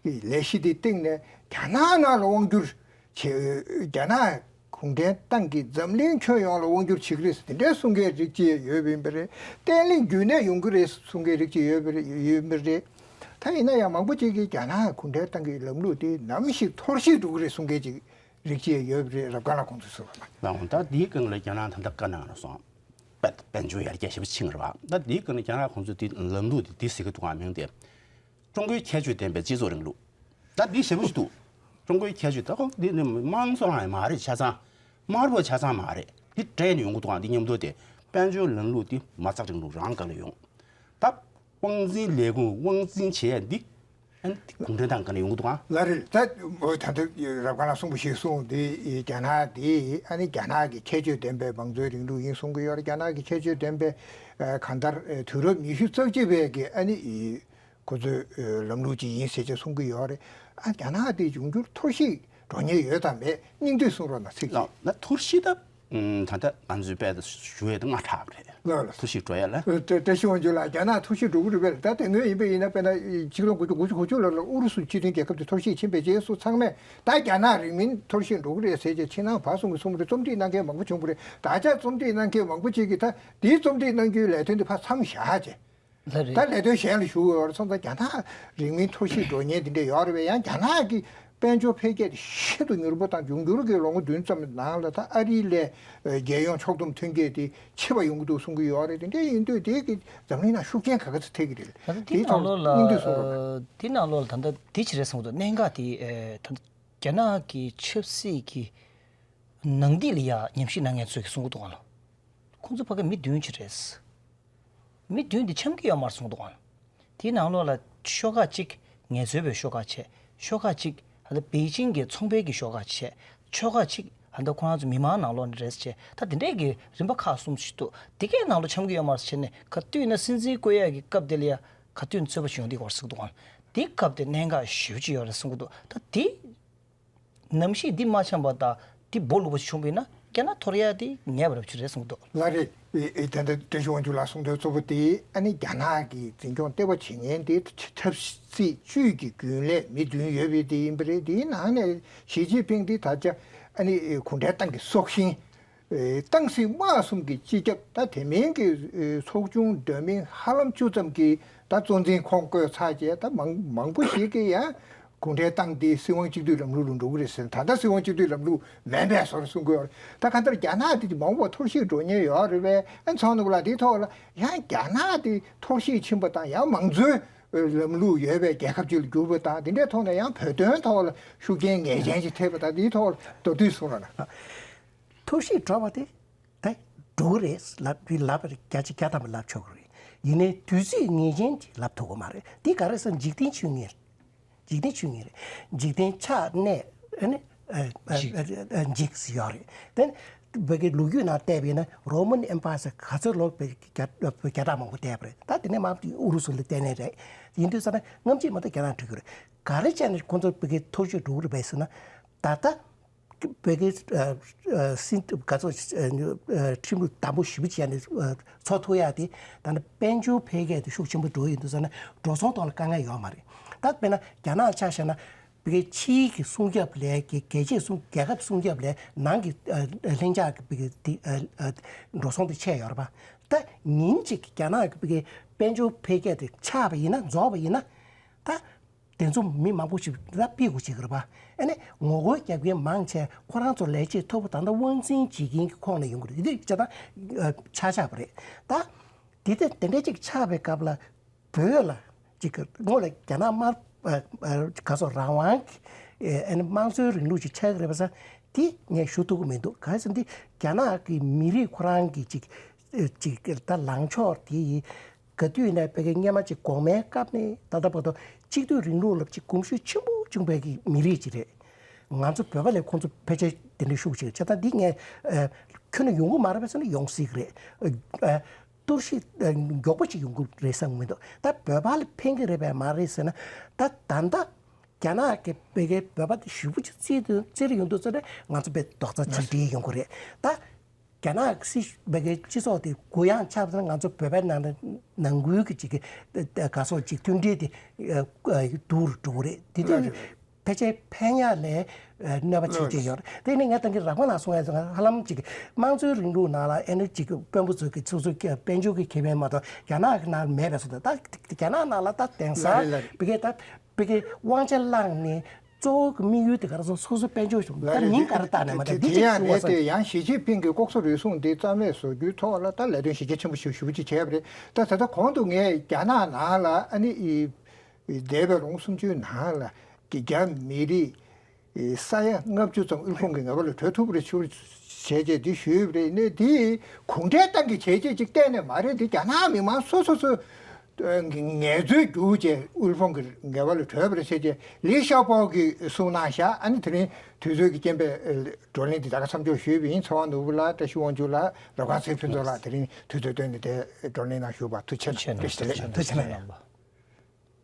གི་ལས་གཞི་དེ་སྟེང་ནས་རྒྱ་ནག་ནང་ལ་དབང་བསྒྱུར་བྱེད། རྒྱ་ནག་གུང་ཁྲན་ཏང་གིས་འཛམ་གླིང་ཁྱོན་ཡོངས་ལ་དབང་བསྒྱུར་བྱེད་ཀྱི་རེད་ཟེར་དེ་འདྲའི་གསུང་མཁན་རིགས་གཅིག་ཡོད་པ་ཡིན་པ་རེད། བརྟན་ལྷིང་རྒྱུན་གནས་ཡོང་གི་རེད་གསུང་མཁན་རིགས་གཅིག་ཡོད་པ་རེད། ཡོད་པ་རེད། ད་ཡིན་ན་ཡང་མང་པོ་ཅིག་གིས་རྒྱ་ནག་གུང་ཁྲན་ཏང་གི་ལམ་ལུགས་དེ་ནམ་ཞིག་འཐོར་ཞིག་འགྲོ་གི་རེད་གསུང་མཁན་ཅིག་རིགས་གཅིག་ཡོད་པ་རེད། རབ་དགའ་ལགས་ཁོང་ཚོས་གསུངས་པ་ལ། ལགས་འོང་། ད་འདིའི་སྒང་ལ་རྒྱ་ནག་ད་ལྟ་བཀའ་གནང་ར་སོང་། དཔལ་དཔལ་འབྱོར་ཡར་རྒྱས་ཞེ་པོ་ཕྱིན་རེད་པ། ད་འདིའི་སྒང་ལ་རྒྱ་ནག་ཁོང་ཚོས་འདི་ལམ་ལུགས་དེ་འདི་ཟེར་གི་འདུག་ག། མིང་དེ། ཀྲུང་གོའི་ཁྱད་ཆོས་ལྡན་པའི་སྤྱི་ཚོགས་རིང་ལུགས། ད་འདི་ཞེ་པོ་ཞིག་འདུག་ཀྲུང་གོའི་ཁྱད་ཆོས། ད་ཁོ་འདི་ནི་དམངས་གཙོ་རང་ཡང་མ་རེད། ཆ་ཚང་དམར་པོ་ཆ་ཚང་མ་རེད། འདི་འདྲེས་ནས་ཡོང་གི་འདུག་ག། འདི་མཉམ་དུ་དེ་དཔལ་འབྱོར་ལམ་ལུགས་འདི་མ་རྩ་རིང་ལུགས་རང་སྒང་ལ་ཡོང་། ད་དབང་འཛིན་ལས་ཁུངས་དབང་འཛིན་བྱེད་ཡ་འདི་ ཨ་ནི་གུང་ཁྲན་ཏང་ག་ནས་ཡོང་གི་འདུག་ཨང་། ལགས་རེད། ད་འོ་ད་ལྟ་རབ་དཀར་ལགས་གསུངས་པ་ཞིག་གསུངས་ཏེ། རྒྱ་ནག་དེ་ཨ་ནི་རྒྱ་ནག་གི་ཁྱད་ཆོས་ལྡན་པའི་མང་གཙོའི་རིང་ལུགས་ཡིན་གསུང་གི་ཡོད་རེད། རྒྱ་ནག་གི་ཁྱད་ཆོས་ལྡན་པའི་ཨ་གང་ལྟར་ཨ་དུས་རབས་ཉི་ཤུ་རྩ་གཅིག་པའི་གི་ཨ་ནི་ཁོ་ཚོའི་ཨ་ལམ་ལུགས་ཅིག་ཡིན་ཟེར་ཅིག་གསུང་གི་ཡོད་རེད། ཨ་རྒྱ་ནག་དེ་འབྱུང་འགྱུར་འཐོར་ཞིག་འགྲོ་ཉེན་ཡོད་དམ་མེད་སྙིང་བསྡུས་གསུང་རོགས་གནང་། ཚིག་གཅིག་ན་འཐོར་ཞིག་ད། ད་ལྟ་ང་ཚོའི་དཔལ་དུ་ཞུ་ཡས་དེ་སྔ་དྲགས་པ་རེད། ལགས་ལགས། འཐོར་ཞིག་འགྲོ་ཡས་ལ། ཨ་བཀྲ་བཀྲ་ཤིས་དབང་ཕྱུག་ལགས། རྒྱ་ནག་འཐོར་ཞིག་འགྲོ་གི་རེད་པས། ད་དེ་སྔོན་ཡིན་པ་ཡིན་ན་དཔེར་ན་ཆིག་སྟོང་དགུ་བརྒྱ་དགུ་བཅུ་གོ་གཅིག་ལོ་ལ་ཨུ་རུ་སུ་སྤྱི་མཐུན་རྒྱལ་ཁབ་དེ་འཐོར་ཞིག་ཕྱིན་པའི་རྗེས་སུ་ཚང་མས་ད་རྒྱ་ནག་རིང་མིན་འཐོར་ཞིག་འགྲོ་གི་རེད་ཟེར་བྱས་ཕྱི་ནང་བར་གསུམ་གྱི་གསུང་གི་རེད། རྩོམ་སྒྲིག་གནང་མཁན་མང་པོ་བྱུང་བ་རེད། ད་ཆ་རྩོམ་སྒྲིག་གནང་མཁན་མང་པོ་ཅིག་གིས་ད་དེའི་རྩོམ་སྒྲིག་གནང་རྒྱུའི་ལས་དོན་དེ་ཕར་མཚམས་བཞག་བྱས། ལགས་རེད། ད་ལས་དོན་གཞན་ལ་ཞུགས་ཡོད་རེད། སོང་ཙང་རྒྱ་ནག་རིང་མིན་འཐོར་ཞིག་འགྲོ་ཉེན་དེ་འདྲ་ཡོད་རེད་པས། ཡང་རྒྱ་ནག་གི་དཔལ་འབྱོར་འཕེལ་རྒྱས་དེ་ཤིན་ཏུ་མྱུར་པོ་དང་། འབྱུང་འགྱུར་གྱི་ལོ་ངོ་བདུན་ཙམ་ནང་ལ་ད་ཨ་རི་ལས་ཨ་རྒྱལ་ཡོངས་ཕྱོགས་བསྡོམས་ཐོན་སྐྱེད་དེ་ཆེ་བ་ཡོང་གི་འདུག་གསུང་གི་ཡོད་རེད། དེ་འདྲ་ཡིན་དུས་དེ་གི་འཛམ་གླིང་ནང་ཤུགས་རྐྱེན་ག་ག་ཚོད་ཐེབས་ཀྱི་རེད། ད་ལྟ་དེའི་དེའི་ནང་ཐོག་ལོགས་ལ་སྙིང་བསྡུས་གསུང་རོགས་གནང་། ཨ་དེའི་ནང་ལོགས་ལ་ད་ལྟ་དེ་ཅི་རེད་གསུང་གི་འདུག་གནད་འགག་དེ་ཨ་ད་ལྟ་རྒྱ་ནག་གི་ཆབ་སྲིད་ཀྱི་ནང་སྡིག་ལ་ཡ་ཉམས་ཞིབ་གནང་མཁན་ཚོས་ཀྱིས་གསུང་གི་འདུག་ག་ལ། ཁོང་ཚོ་ཕ་གི་མི་བདུན་ཅིག་རེད། མི་བདུན་དེ་འཆམ་གྱི་ཡོད་མ་རེད་གསུངས་འདུག་ག། དེའི་ནང་ལོགས་ལ་ཤོག་ཁག་གཅིག་ངལ་རྩོལ་བའི་ཤོག་ཁག་བྱས། ཤོག་ཁག་གཅིག་ཨ་ད་པེ་ཅིང་གི་ཚོང་པའི་གི་ཤོག་ཁག་བྱས། ཤོག་ཁག་གཅིག་ཨ་ད་ཁོ་རང་ཚོ་མི་མང་ནང་ལོགས་ནས་རེད་ཟེར་བྱས། ད་དེ་འདྲས་ཀྱི་རིམ་པ་ཁག་གསུམ་ཞིག་འདུག་དེ་གའི་ནང་ལོགས་འཆམ་གྱི་ཡོད་མ་རེད་ཟེར་བྱས་ནས། ག་དུས་ན་སྲིད་འཛིན་བསྐོ་ཡས་ཀྱི་སྐབས་དེ་ལ་ཡ་ག་དུས་ན་རྩོད་པ་བྱུང་འདི་བར་ཟེར་འདུག་ག། དེ་སྐབས་དེ་གནད་འགག་ཞེ་པོ་ཅིག་ཡོད་རེད་གསུང་གི་འདུག་ད་དེ། གནམ་གཤིས་འདི་མ་འཆམ་པ་དང་འདི་སྦོ་ལུག་པ་ཞིག་བྱུང་བ་ཡིན་ན་རྒྱ་ནག་འཐོར་ཡ་དེ་ངེས་པ་རེད་པ་ཅིག་རེད་གསུངས་འདུག་ལགས་རེད། ཨེ་ཨེ་ད་ལྟ་བཀྲ་ཤིས་དབང་ཕྱུག་ལགས་གསུངས་དོན་གཙོ་བོ་དེ་ཨ་ནི་རྒྱ་ནག་གི་འཛིན་སྐྱོང་ལྟེ་བ་བྱེད་མཁན་དེ་ཆབ་སྲིད་བཅུད་ཀྱི་རྒྱུན་ལས་མི་བདུན་ཡོད་པའི་དེ་ཡིན་པ་རེད། དེའི་ནང་ནས་ཞི་ཅིན་ཕིང་དེ་ད་ཆ་ཨ་ནི་གུང་ཁྲན་ཏང་གི་སྲོག་ཤིང་། ཨེ་ཏང་སྲིད་དམག་གསུམ་གྱི་སྤྱི་ཁྱབ། ད་དེ་མིན་གྱི་ཨེ་ཚོགས་ཆུང་སྡོད་མི་ཧ་ལམ་བཅུ་ཙམ་གྱིས་ད་གཙོ་འཛིན་ཁོངས་བསྐོས་ཚར་རྗེས་ད་མང་མང་པོ་ཞིག་གིས་ཡང་གུང་ཁྲན་ཏང་འདི་སྲིད་དབང་གཅིག་སྡུད་ལམ་ལུགས་ལ་འགྲོ་གི་རེད་ཟེར། ད་ལྟ་སྲིད་དབང་གཅིག་སྡུད་ལམ་ལུགས་མིན་པས་ཟེར་གསུང་གི་ཡོད་རེད། ད་གང་ལྟར་རྒྱ་ནག་འདི་མང་པོ་འཐོར་ཞིག་འགྲོ་ཉེན་ཡོད་རེད་པས། ཨ་ཚང་ནུབ་ལ་དེའི་ཐོག་ལ་ཡང་རྒྱ་ནག་འདི་འཐོར་ཞིག་ཕྱིན་པ་དང་། ཡང་མང་གཙོའི་ལམ་ལུགས་ཡོད་པའི་རྒྱལ་ཁབ་ཅིག་ལ་གྱུར་པ་དང་། དེ་འདྲའི་ཐོག་ནས་ཡང་བོད་དོན་ཐོག་ལ་ཤུགས་རྐྱེན་ངེས་ཅན་ཅིག་ཐེབས་པ་དང་། དེའི་ཐོག་ལ་མདོར་བསྡུས་གསུང་རོགས་གནང་། འཐོར་ཞིག་འགྲོ་བ་དེ་ད་འགྲོ་གི་རེད་ལབ་ལབ་པར་བརྒྱ་ཆ་བརྒྱ་ཐམ་པ་ལབ་ཆོག་གི་རེད། ཡིན་ནའི་དུས་ཚོད་ངེས་ཅན་ཅིག་ལབ་ཐུབ་ཀྱི་མ་རེད། འདི་ག་རེ་ཟེར་ན་འཇིག་རྟེན་ཆོས་ཉིད། འཇིག་རྟེན་ཆོས་ཉིད་རེད། འཇིག་རྟེན་ཆགས་གནས་ཨ་ནི་ཨ་ཨ་འཇིག་ཨ་ཨ་འཇིག་ཟེར་ཡོད་རེད། དེ་ནི་བོད་ཀྱི་ལོ་རྒྱུས་ནང་བལྟས་པ་ཡིན་ན་རོ་མན་ཨེམ་པ་ཡར་ཟེར་ག་ཚོད་ལོ་བོད་རྒྱ་བོད་རྒྱ་གྲགས་མང་པོ་བསྡད་པ་རེད། ད་དེ་ནས་མར་ཨུ་རུ་སུ་ལ་བརྟེན་ནས་རེད། ཡིན་དུས་ཙ་ན་སྔ་ཕྱི་མ་གཏོགས་རྒྱ་ནག་འགྲིག་གི་རེད། ག་རེ་བྱས་ནས་ཁོང་ཚོ་བོད་ཀྱི་འཐོར་ཞིག་འགྲོ་གི་རེད་པས་ཟེར་ན། ད་ལྟ་བོད་ཀྱི་ཨ་ཨ་སྲིད་ག་ཚོད་ཨ་ཨ་ཁྲིམས་ལུགས་དམ་པོ་ཞེ་པོ་བྱས་ནས་ཨ་འཚོགས་ཐུབ་ཡག་དེ། ད་ནི་དཔལ་འབྱོར་འཕེལ་རྒྱས་དེ་ཤུགས་ཆེན་པོ་འགྲོ་ཡི་འདུག་ཟེར་ན་འགྲོ་སོང་ཐོག་ལ་དཀའ་ངལ་ཡོད་མ་རེད། ད་དཔེར་ན་རྒྱ་ནག་ཆ་བཞག་ན་བོད་ཀྱི་ཕྱིའི་གི་སྲུང་སྐྱོབ་ལས་ཀྱི་རྒྱལ་སྤྱིའི་སྲུང་རྒྱལ་ཁབ་སྲུང་སྐྱོབ་ལས་ནང་གི་ཨ་ཨ་ལྷིང་འཇགས་ཀྱི་བོད་ཀྱི་དེ་ཨ་ཨ་འགྲོ་སོང་དེ་ཆད་ཡོད་རེད་པ། ད་ཉིན་གཅིག་རྒྱ་ནག་གི་བོད་ཀྱི་དཔལ་འབྱོར་འཕེལ་རྒྱས་དེ་ཆག་པ་ཡིན་ན་རྫོགས་པ་ཡིན་ན་ད། དེ་ཚོ་མི་མང་པོ་ཞིག་ར་ཕི་གུ་ཞིག་རེད་པ། ཨ་ནི་ངོ་རྒོལ་རྒྱབ་མཁན་མང་ཆེ་ཁོ་རང་ཚོ་ལས་བྱེད་མཐོ་པོ་ད་ལྟ་དབང་འཛིན་བྱེད་མཁན་གྱི་ཁོངས་ནས་ཡོང་གི་རེད། དེ་དུས་ཆ་ད་ཆ་ཆག་པ་རེད། ད་དེ་དེ་དེ་འདྲ་ཅིག་ཆགས་པའི་སྐབས་ལ་བོད་ལ་ཅིག་སྔོན་ལ་རྒྱ་ནག་དམར་ག་སོ་རང་དབང་གི་ཨ་ནི་དམངས་གཙོའི་རིང་ལུགས་ཅིག་ཆགས་ཀྱི་རེད་པ་ས། དེ་ངས་ཞུ་ཐུབ་ཀྱི་མི་འདུག་གང་ཡིན་ཟེར་ན་དེ་རྒྱ་ནག་གི་མི་རིགས་ཁོ་རང་གི་ཅིག་ཅིག་ད་ལངས་ཕྱོགས་དེ་ཡི་ག་དུས་ནས་བོད་ཀྱི་སྔོན་མ་ཅིག་གོང་མའི་སྐབས་ནས་ད་ལྟ་བར་དུ་གཅིག་སྡུད་རིང་ལུགས་ལ་ཅིག་གོམས་ཤུགས་ཆེན་པོ་བྱུང་བའི་གི་མི་རིགས་ཅིག་རེད། ང་ཚོ་བོད་པ་ལས་ཁོང་ཚོ་ཕལ་ཆེར་དེ་འདྲའི་ཤུགས་ཆེ་བྱས་ཙང་འདི་ངས་ཨ་ཁྱོན་ནས་ཡོང་གི་མ་རེད་པས་ཟེར་ན་ཡོང་སྲིད་ཀྱི་རེད། ཨ་གཏོར་བཤིག་ཨ་མགྱོགས་པོ་ཅིག་ཡོང་གི་རེད་བསམ་གྱི་མི་འདུག་ད་བོད་པ་ལ་ཕན་གྱི་རེད་པས་མ་རེད་ཟེར་ན། ད་ད་ལྟ་རྒྱ་ནག་གི་བོད་ཀྱི་བོད་པ་དེ་ཞེ་པོ་ཅིག་བཙིར་དུ་བཙིར་ཡོང་དུས་ཙམ་ནས་ང་ཚོ་དཔེ་རྡོག་རྩ་ཆག་འགྲིལ་ཡོང་གི་རེད་ད། རྒྱ་ནག་སྲིད་བོད་ཀྱི་སྤྱི་ཚོགས་དེ་གུ་ཡངས་ཆགས་པ་ན་ང་ཚོ་བོད་པའི་ནང་ནང་ཁུལ་གྱི་ཅིག་ག་སོགས་ཅིག་མཐུན་སྒྲིལ་དེ་སྡུག་རུ་འགྲོ་གི་རེད། དེ་དུས་ཕལ་ཆེར་ཕན་ཡག་ལས་གནོད་པ་ཆེ་ཆེ་ཡོད་རེད། དེ་ནི་ངས་ད་གིན་རང་དབང་ལ་སོང་ཡ་ཧ་ལམ་ཅིག་དམངས་གཙོའི་རིང་ལུགས་ནང་ལ་ཨེ་ནི་ཅིག་དཔོན་པོ་ཚོས་ཀྱི་སོ་སོའི་དཔལ་འབྱོར་གྱི་ཁེ་ཕན་མ་གཏོགས་རྒྱ་ནག་གི་ནང་ལ་མེད་པའི་བཟོ་འདུག་ད་རྒྱ་ནག་ནང་ལ་ད་དེང་སང་བོད་ཀྱི་ད་བོད་ཀྱི་དབང་ཆ་བླངས་ནས། གཙོ་བོ་གི་དམིགས་ཡུལ་དེ་ག་རེ་ཟེར་སོ་སོ་དཔལ་འབྱོར་བྱུང་། ད་མིང་ག་རེ་བཏགས་ནས་མ་དེ་གཏོགས་དེ་དེ་གཅིག་ཡང་ཞུ་བ་རེད་དེ། ཡང་ཞི་ཅིན་ཕིང་གི་ལྐོག་ཟ་རུལ་སུངས་དེ་རྩ་མེད་བཟོ་རྒྱུའི་ཐོག་ལ་ད་ལས་དོན་གཞི་རྒྱ་ཆེན་པོ་ཞིག་ཞེ་པོ་ཅིག་བྱས་པ་རེད། ད་ད་ལྟ་གོང་དུ་ངས་རྒྱ་ནག་ནང་ལ་ཨ་ནི་འདས་པའི་ལོ་ངོ་སུམ་ཅུའི་ནང་ལ་རྒྱ་མི་རིགས་ས་ཡ་ལྔ་བཅུ་ཙམ་དབུལ་ཕོངས་ཀྱི་ངལ་བ་ལས་གྲོལ་ཐུབ་པ་རེད་ཞུ་བྱས་རྗེས་འདི་ཞུས་པ་རེད། ནས་འདི་གུང་ཁྲན་ཏང་གི་བྱས་རྗེས་ཅིག་གཏན་ནས་མ་རེད། འདི་རྒྱ་ནག་མི་མང་སོ་སོ་སོ། ངལ་རྩོལ་རྒྱུགས་བྱས་དབུལ་ཕོངས་ཀྱི་ངལ་བ་ལས་གྲོལ་བ་རེད་ཟེར་བྱས་ལི་ཤའོ་པའོ་གིས་གསུངས་གནང་བཞག་ཨ་ནི་དེ་རིང་དུས་ཚོད་ཀྱི་རྐྱེན་པས་བགྲོ་གླེང་འདི་ད་ག་མཚམས་འཇོག་ཞུས་པ་ཡིན། ཚེ་དབང་ནོར་བུ་ལགས། བཀྲ་ཤིས་དབང་ཕྱུག་ལགས། རབ་དགའ་ཚེ་ཕུན་ཚོགས་ལགས། དེ་རིང་དུས་ཚོད་བཏོན་ནས་དེ་བགྲོ་གླེང་ནང་ཞུགས་པ་ཐུགས་རྗེ་ཆེ། ཐུགས་རྗེ་ཆེ། ཐུགས་རྗེ་ཆེ་གནང་།